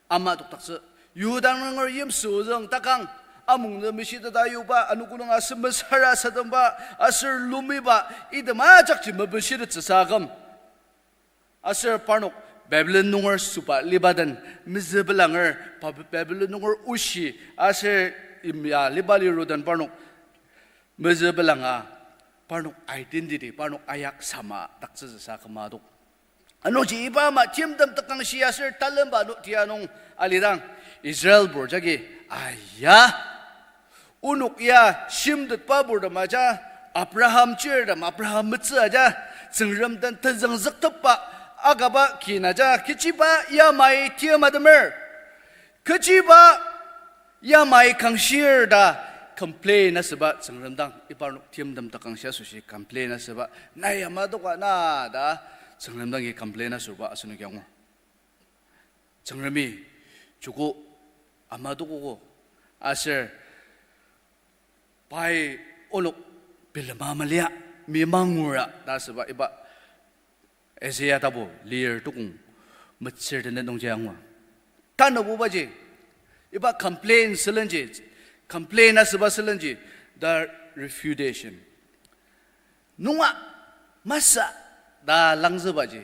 ama dokdaktsü. Yudang nunger yimsü ozüng takang, amung nü meshiteta yuba, anogo nung aser mesüra sademba, aser lumiba, item ajakji mepeshitettsüsa aküm. Aser parnok Babilon nunger sobaliba den mezübelanger, Bab-, Babilon nunger oshi, aser imya liba liru den parnok mezübelanga, parnok identity, parnok ayak sama daktsütsüsa kümadok. Anungji iba ama timtem takangshi aser talemba no tia nung alidang, Israelbur jagi, aya, onok ya shimtetba burtem aja, Abraham chirtem, Abraham metsü aja, Tsüngrem den tenzüngzüktepba akaba kin aja, kechiba yamai tiamatemer. Kechiba yamai kangshir ta complain asüba Tsüngrem dang, iba parnok timtem takangshi asoshi complain asüba, nai amadoka na ta Tsüngrem dangi complain asüba asenoki angur. Tsüngremi joko amadokogo, aser pai onok bilema malia, mi mangura ta asüba iba Isaiah tapu lir tukong metsür tenet nungji angur. Tanabubaji, iba complain sülenji, complain asüba sülenji, the refutation. Nunga masü ta langzübaji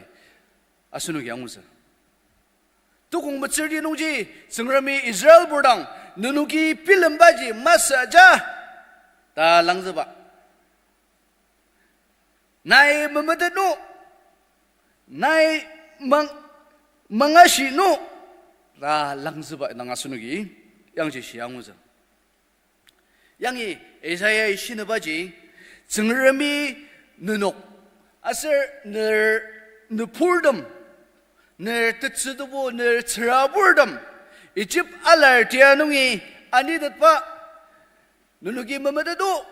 asenoki angutsü. Tukong metsürti nungji Tsüngremi Israelbur dang, nenoki bilembaji masü ja ta langzüba. Nai memetet no, nai mang-, mangashi no ta langzüba dang asenoki yangji shia angutsü. Yangi Isaiah-i shinebaji, Tsüngremi nenok aser ner nüburtem, ner tetsütebo, ner tsüraburtem, Egypt alar tia nungi anitetba, nenoki memeteto.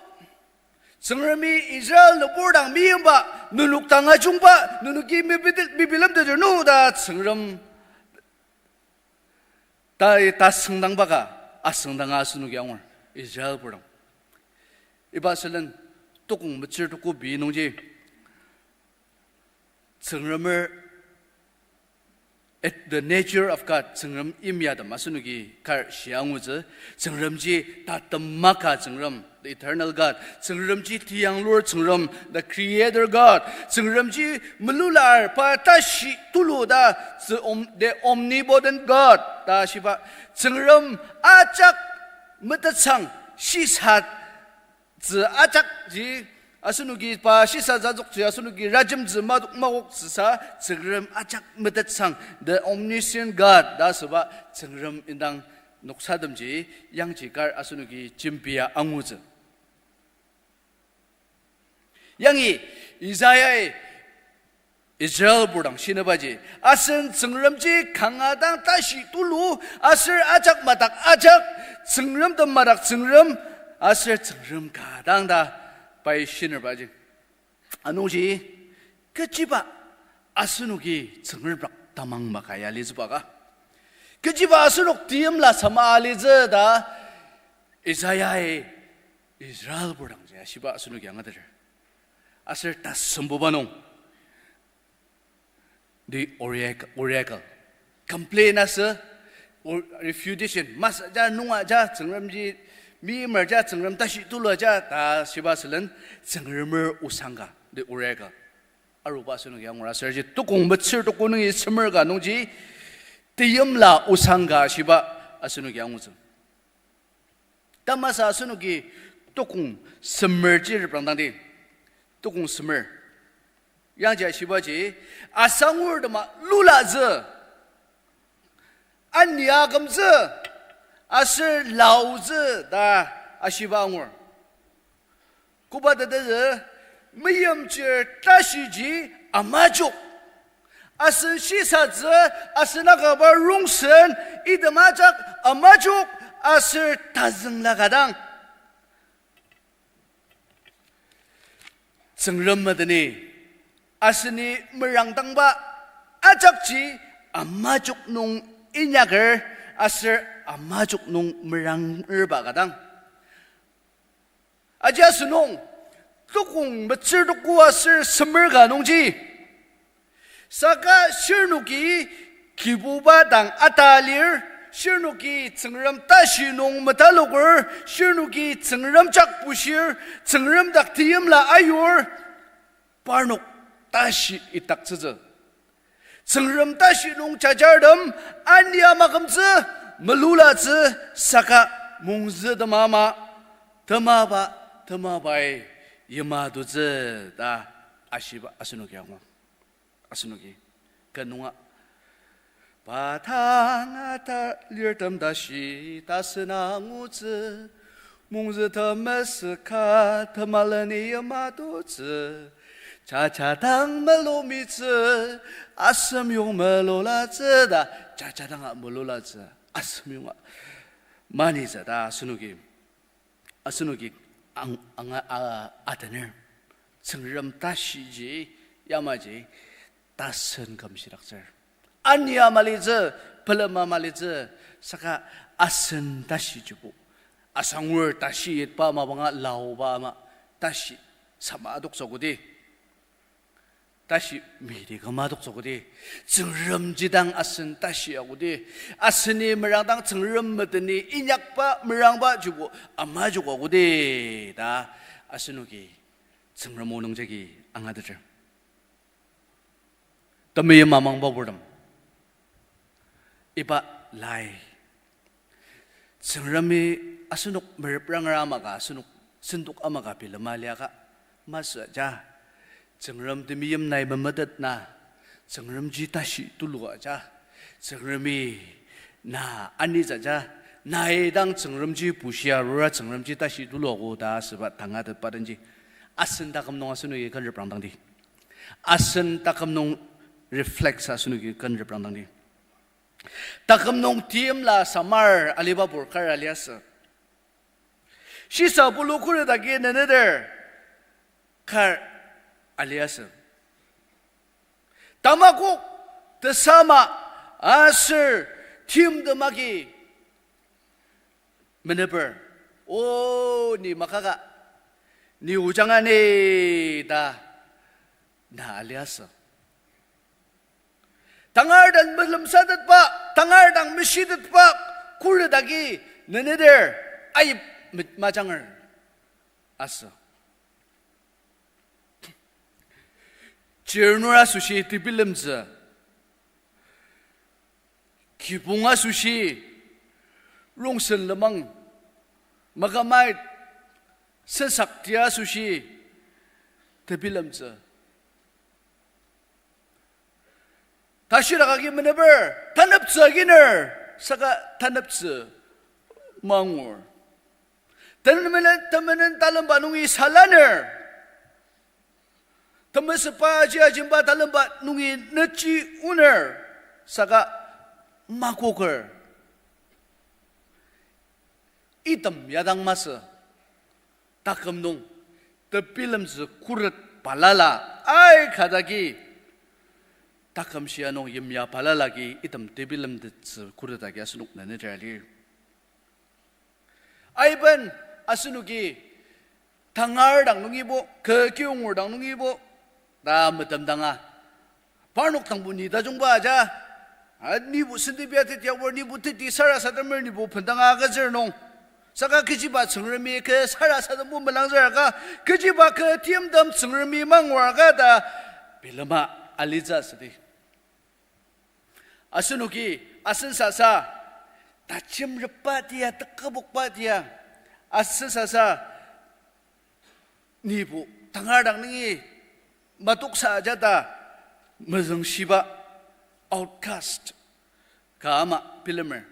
Tsüngremi Israel nübur dang meimba, nenok dang ajungba, nenoki mebi-, mebilemteter no ta Tsüngrem ta, ta süngdangba ka asüngdanga asenoki angur Israelbur dang. Iba sülen tukong metsür tuko pei nungji Tsüngremer, at the nature of God, Tsüngrem yimyatem asenoki kar shia angutsü. Tsüngremji tatema ka Tsüngrem, the eternal God. Tsüngremji teyanglur Tsüngrem, the creator God. Tsüngremji melular, pa tashi tulu ta, tsü om-, the omnipotent God ta shiba. Tsüngrem ajak metetsang shisa tsü ajakji, asenoki pa shisa tsü azükji, asenoki rajemtsü madok makoktsüsa, Tsüngrem ajak metetsang, the omniscient God ta asüba Tsüngrem indang noksatemji yangji kar asenoki jembia angutsü. Yangi Isaiah-i Israelbur dang shinebaji, asen Tsüngremji kanga dang tashi tulu, aser ajak madak ajak, Tsüngrem tem madak Tsüngrem, aser Tsüngrem ka dang ta pai shinerbaji. Anungji, kechiba asenoki Tsüngrem rak tamang maka ya litsüba ka? Kechiba asenok teimla sama alitsü ta Isaiah-i Israelbur dangji ashiba asenoki angateter. Aser tasembuba nung, the orac-, oracle. Complain asü, or refutation, masü ja, nunga ja, Tsüngremji, meimer ja, Tsüngrem tashi tulu ja ta shiba sülen, Tsüngremer osang ka, the oracle. Aruba asenoki angur aserji tukong metsür tuko nungi semer ka nungji, teimla osang ka shiba asenoki angutsü. Tamasa asenoki tukong semerji reprangdangdi. Tukong semer. Yangji ashibaji, asangur tema lulatsü, ania akümtsü, aser laotsü ta ashiba angur. Koba tetezü, meimchir tashiji amajok. Asen shisatsü, asen akaba rongsen, item ajak amajok, aser tazüngla ka dang. Tsüngrem madeni, aseni merangdangba ajakji amajok nung inyaker, aser amajok nung merangerba ka dang. Aji asünung, tukong metsür tuko aser semer ka nungji, Saka shirnoki Kibuba dang ata lir, shirnoki Tsüngrem tashi nung metaloker, shirnoki Tsüngrem jak bushir, Tsüngrem dak teimla ayur, parnok tashi idaktsütsü. Tsüngrem tashi nung jajartem ania makümtsü, melulatsü, saka mungzü temama, temaba, temabai yimatutsü ta ashiba asenoki angur. Asenoki, kü nunga. Pa tanga ta lirtem tashi tasen angutsü, mungzü temesüka temaleni yimatutsü, jajadang melumitsü, asem yong melulatsü ta, jajadanga melulatsü, asem yonga manitsü ta asenoki. Asenoki ang, anga, a, atener. Tsüngrem tashiji, yamaji, tasen kümshidaktsür. Ania malitsü, pelema malitsü, saka asen tashijibo. Asangur tashi itba mapanga laoba ama tashi sama adoktsü kodi. Tashi midi küma adoktsü kodi. Tsüngremji dang asen tashi akodi. Aseni merangdang Tsüngrem meteni inyakba merangba joko ama joko akodi ta asenoki Tsüngrem o nungjagi angateter. Temeim amangba purtem. Iba lai. Tsüngremi asenok mereprangra amaka, asenok sendok amaka bilema liaka. Masü ja. Tsüngrem temeim nai memetet na. Tsüngremji tashi tulu aja. Tsüngremi na anitsü ja. Nai dang Tsüngremji bushia arura Tsüngremji tashi tulu ako ta asüba tangatetba denji. Asen taküm nung asenoki ken reprangdangdi. Asen taküm nung reflect asenoki ken reprangdangdi. Taküm nung teimla samar aliba pur kar aliasü. Shisa pulu khuret agi neneter kar aliasü. Tamakok tesama aser timtem agi meneper, o, ni makaka, ni ojanga ni ta na aliasü. Tangar dang melemsatetba, tangar dang meshitetba, khuret agi neneter aip me-, majanger asü. Chirnur asoshi tebilemtsü, kibong asoshi rongsen lenmang, makamait sensak tia asoshi tebilemtsü. Tashidak agi meneper, taneptsü aginer, saka taneptsü mangur. Temenen, temenen talemba nungi salaner. Temesüba aji ajimba talemba nungi nechi uner, saka makoker. Item yadang masü, taküm nung tebilemtsü khuret balala aikataki, taküm shia nung yimya balala agi item tebilemtettsü khuret agi asenok neneter alir. Aiben asenoki tangar dang nungibo, kü kiyongur dang nungibo ta metemdanga, parnok dangbo ni tajungba aja. A, nibo sentibia teti aor, nibo teti sarasademer nibo bendanga agütsür nung, saka kechiba Tsüngremi kü sarasadembo melangzür aka, kechiba kü timtem Tsüngremi mangur aka ta bilema alitsü asüdi. Asenoki asen sasa tajemrepba tia, tekübokba tia, asen sasa nibo tangar dang nungi matoksa ajata mezüngshiba, outcast ka ama bilemer.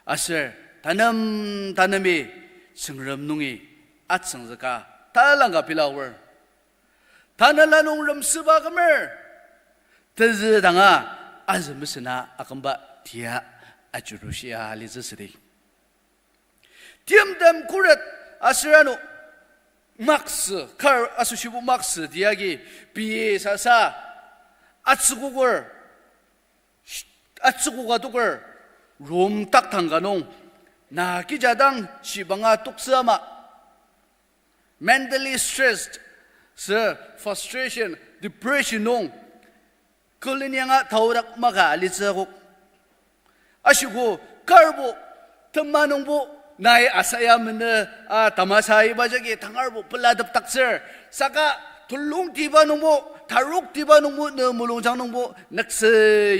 Aser tanem tanemi Tsüngrem nungi atsüngzüka talangka bilaoer. Tanela nung remsüba kümer, tezü danga azü mesena akümba tia ajurushia alitsü südi. Timtem khuret aser ano maksü, kar asoshibo maksü tiagi pei sasa atsükoker, atsükoka toker, Rom taktang ka nung, na kija dang shibanga toktsü ama, mentally stressed, sü frustration, depression nung, Küleni anga taodak maka alitsü akok. Ashiko karbo, tema nungbo, nai asaya mene, a, tamasa iba jagi tangarbo pelatepdaktsür. Saka tulungtiba nungbo, taroktiba nungbo, ne mulungjang nungbo, nüktsü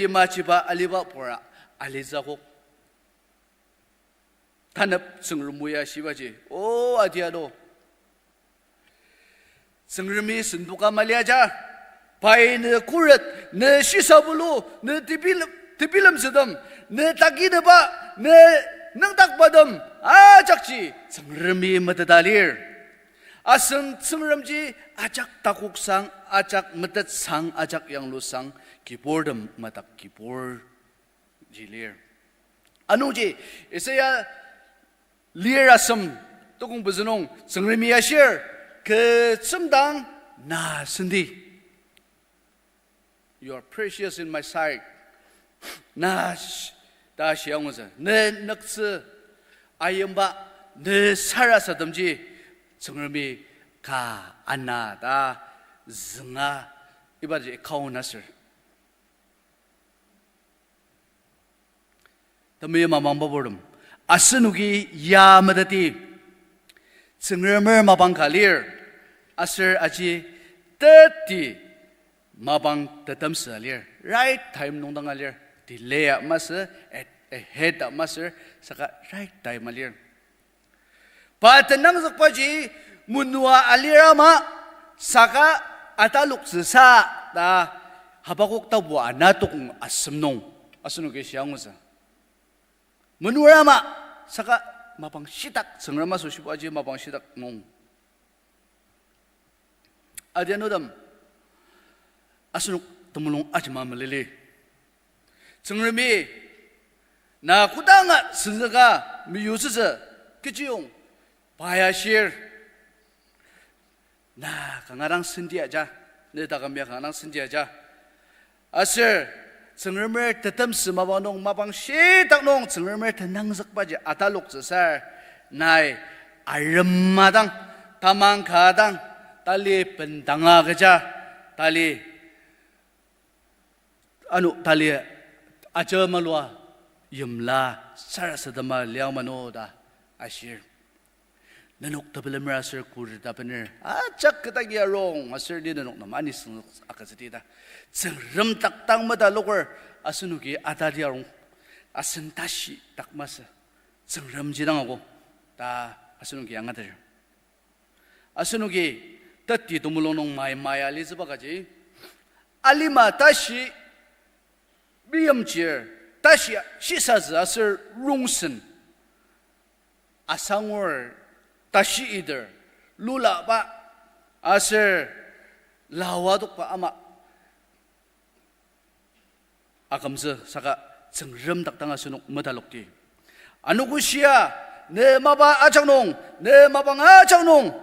yimachiba aliba pura alitsü akok. Tanep Tsüngrem o ya shibaji, o adianu. Tsüngremi sendoka maliaja, pai ne khuret, ne shisabulu, ne tebilem, tebilemtsütem, ne takineba, ne nüngdakbatem, ajakji Tsüngremi meteta lir. Asen Tsüngremji ajak takoksang, ajak metetsang, ajak yanglusang, kiburtem madak kibur ji lir. Anungji Isaiah lir asem, tokong pezü nung Tsüngremi ashir, kü tsümdang na senti. You are precious in my sight. Na sh-, ta shiangutsü, ne nüktsü ayimba, ne sarasademji Tsüngremi ka ana ta zünga ibaji kaonaser. Temeim amangbaburtem, asenoki ya meteti, Tsüngremer mapang ka lir, aser aji teti mapang tetemsü alir, right time nung dang alir, delay a masü, a-, ahead a masü, saka right time alir. Pa tenangzükbaji menua alir ama, saka ataloktsüsa ta Habakuk tapu ana tokong asem nung asenoki shiangutsü. Menua ama, saka mapang shitak, Tsüngrem asoshibaji mapang shitak nung. Adianutem, asenok temulung ajema melili. Tsüngremi na kodanga senzüka meyutsütsü kechiyong pa ya shir. Na kanga dang senti aja, ne taküm ya kanga dang senti aja. Aser, Tsüngremer tetemsü mapang nung, mapang shitak nung, Tsüngremer tenangzükbaji ataloktsüsür, nai arema dang, tamang ka dang, tali bendanga kecha, tali ano tali aja malua yimla sarasadema liang mano ta ashir. Nenok tepelemer aser kuri tabener ajak ketagi arung aser ni nenok nem anisüng agütsüdi ta. Tsüngrem dak dang metaloker asenoki atadi arung asen tashi dak masü Tsüngremji dang ako ta asenoki angateter. Asenoki teti temulung nung mai mai alitsüba kaji, alima tashi meimchir, tashi shisatsü aser rongsen, asangur, tashi iter, lulaba, aser lawa tokba ama akümtsü saka Tsüngrem dak dang asenok metalokdi. Anogo shia, ne mapa ajak nung, ne mapang ajak nung,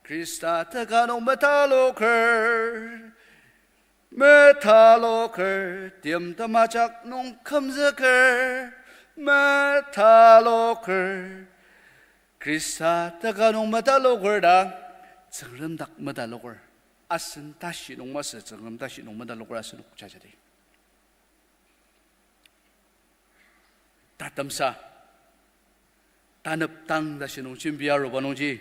Khrista teka nung metaloker, metaloker, timtem ajak nung kümzüker, metaloker, Khrista teka nung metaloker ta, Tsüngrem dak metaloker. Asen tashi nung masü Tsüngrem tashi nung metaloker asenok jajadi. Tatemsa, tanep tang tashi nung jembi aruba nungji,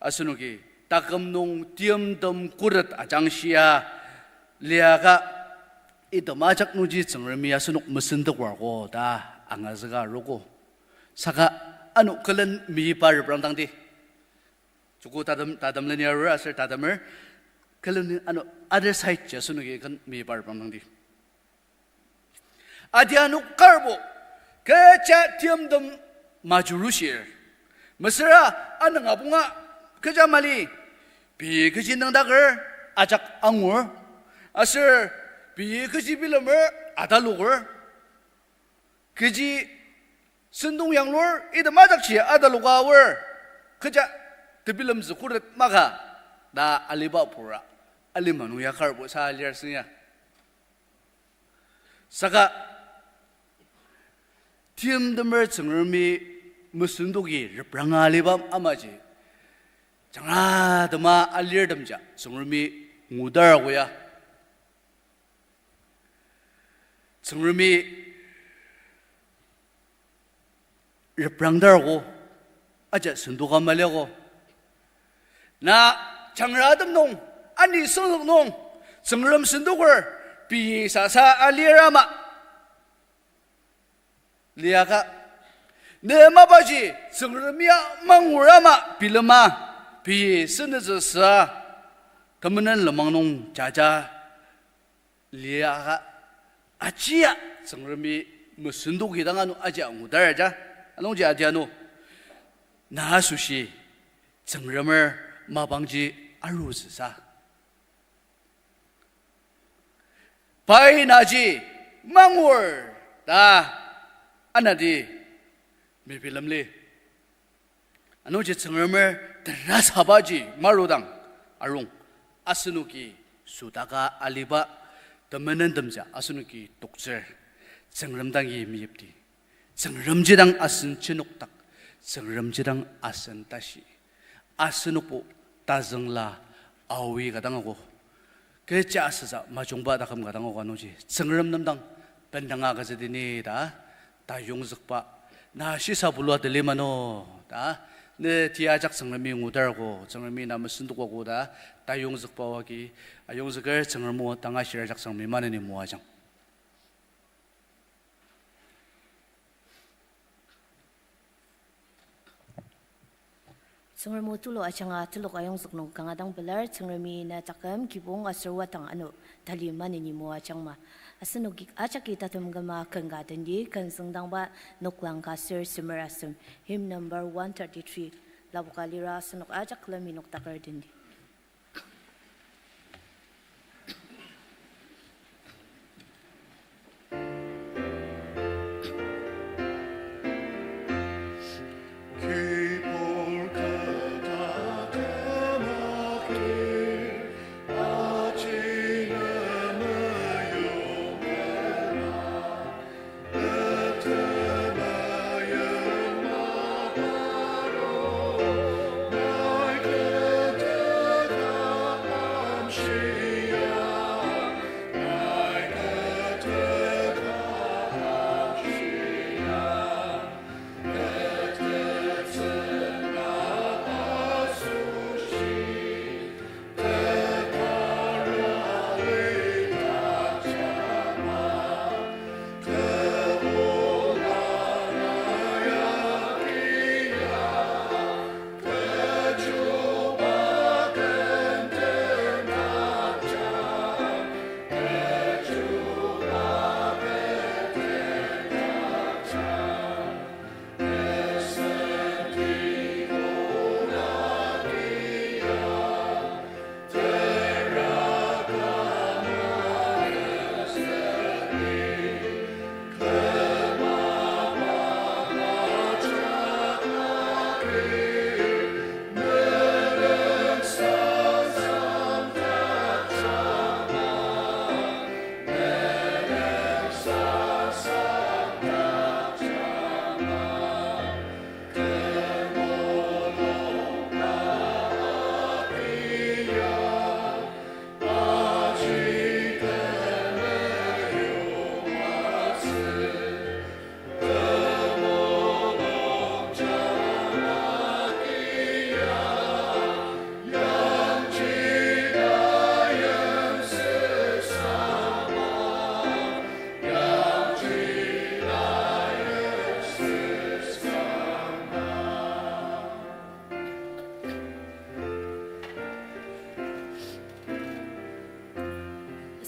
asenoki taküm nung timtem khuret ajangshia liaka, item ajak nungji Tsüngremi asenok mesentekwar ko ta angazüka arogo. Saka ano külen meyipa reprangdangdi. Joko tatem, tatem leni arur aser tatemer, külen ano other side ji asenoki ken meyipa reprangdangdi. Adianu karbo, kecha timtem majurushir. Mesüra anüng abunga kecha mali, pei kechi nüngdaker ajak angur, aser pei kechi bilemer ataloker, kechi sentong yanglur, item ajakji ataloka aor, kecha tebilemtsü khuret maka, ta aliba pura, alima nung ya karbo sa alir seng ya. Saka, timtemer Tsüngremi mesendoki repranga aliba amaji, jangratema alirtemja Tsüngremi ngudar ago ya. Tsüngremi reprangdarko, aja sendoka maliako. Na jangratem nung, ani sünglok nung, Tsüngrem sendoker, pei sasa alir ama liaka. Ne mapaji Tsüngrem ya mangur ama bilema, pei senütsü sa, temenen lenmang nung jaja liaka, ajia Tsüngremi mesendoki dang ano aji angudar aja. Anungji adianu, na asoshi Tsüngremer mapangji arutsüsa, pai naji mangur ta anati mebilemli. Anungji Tsüngremer terasabaji marudang arung, asenoki südaka aliba temenentemji asenoki toktsür, Tsüngrem dangi meyipdi. Tsüngremji dang asen jenokdak, Tsüngremji dang asen tashi. Asenokbo tazüngla aoi ka dang ako. Kecha asüsa majungba taküm ka dang ako nungji, Tsüngrem nem dang bendanga agütsüdi ni ta, tayongzükba, na shisa bulua tali mano ta, ne tia ajak Tsüngremi ngudarko, Tsüngremi na mesendokogo ta, tayongzükba oa agi, ayongzüker Tsüngrem o tanga shir ajak Tsüngremi maneni moajang. Tsüngrem o tulu ajanga telok ayongzük nung kanga dang pelar, Tsüngremi na taküm kibong aser wadang ano tali maneni moajangma. Asenok ajaki tatem küma ken ka tendi, ken züngdangba noklang ka ser semer asem, hymn number one thirty-three, lapoka lira asenok ajak külemi noktaker tendi.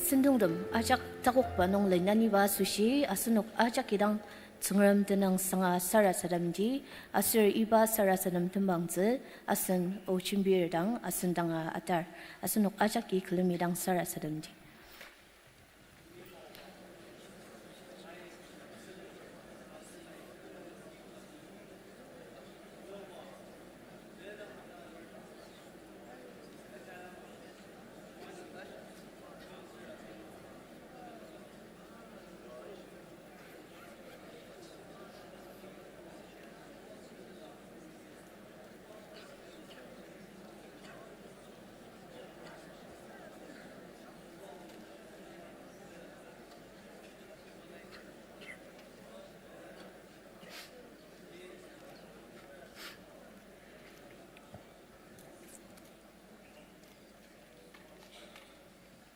Sentongtem ajak takokba nung lenaniba asoshi asenok ajak idang Tsüngrem tenüng sanga sarasademdi, aser iba sarasadem tembangtsü asen O. Chimbir dang asen danga atar, asenok ajaki külemi dang sarasademdi.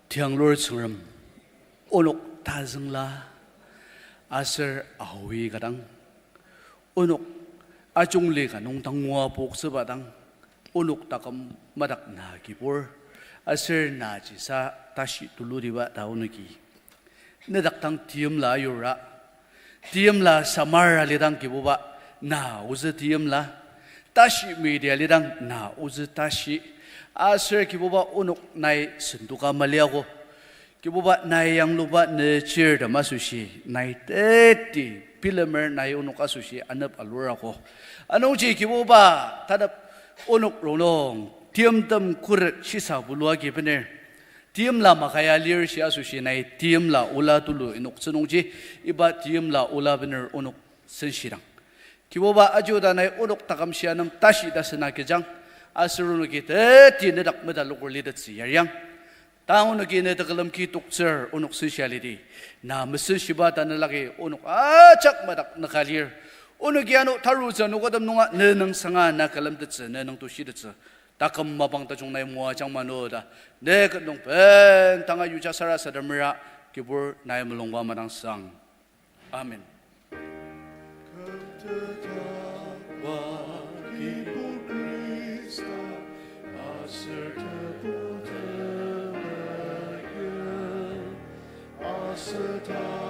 Tianglur Tsüngrem, onok tazüngla aser aoi ka dang, onok ajungli ka nung dang ngua poktsüba dang, onok taküm madak na kibur, aser na jisa tashi tulutiba ta onoki nedak dang teimla ayura, teimla samar alidang Kibuba, na ozü teimla, tashi midi alidang na ozü tashi, aser Kibuba onok nai sentoka maliago. Kibuba nai yangluba ne chirtem asoshi, nai teti bilemer nai onok asoshi anep alurako. Anungji Kibuba tanep onok rongnung, timtem khuret shisa bulua agi bener, teimla makaya lir shi asoshi nai teimla ola tulu inoktsü nungji, iba teimla ola bener onok senshidang, Kibuba ajuda nai onok taküm shia nung tashi tasena kejang, aser onoki teti nedak metalokur litettsü yariang. Tang onoki ne tekülem ki toktsür onok senshia lidi, na mesenshiba tanelagi onok ajak madak nüka lir. Onoki ano tarutsü anogotem nunga ne nüngsanga na külemtettsü, ne nüngtushitettsü, taküm mapang tajung nai moajang mano ta, ne ket nung bendanga yuja sarasademer, Kibur nai mulungba madangsang. Amen. Kümtetba Kibur Khrista, aser tebu temenen, aser ta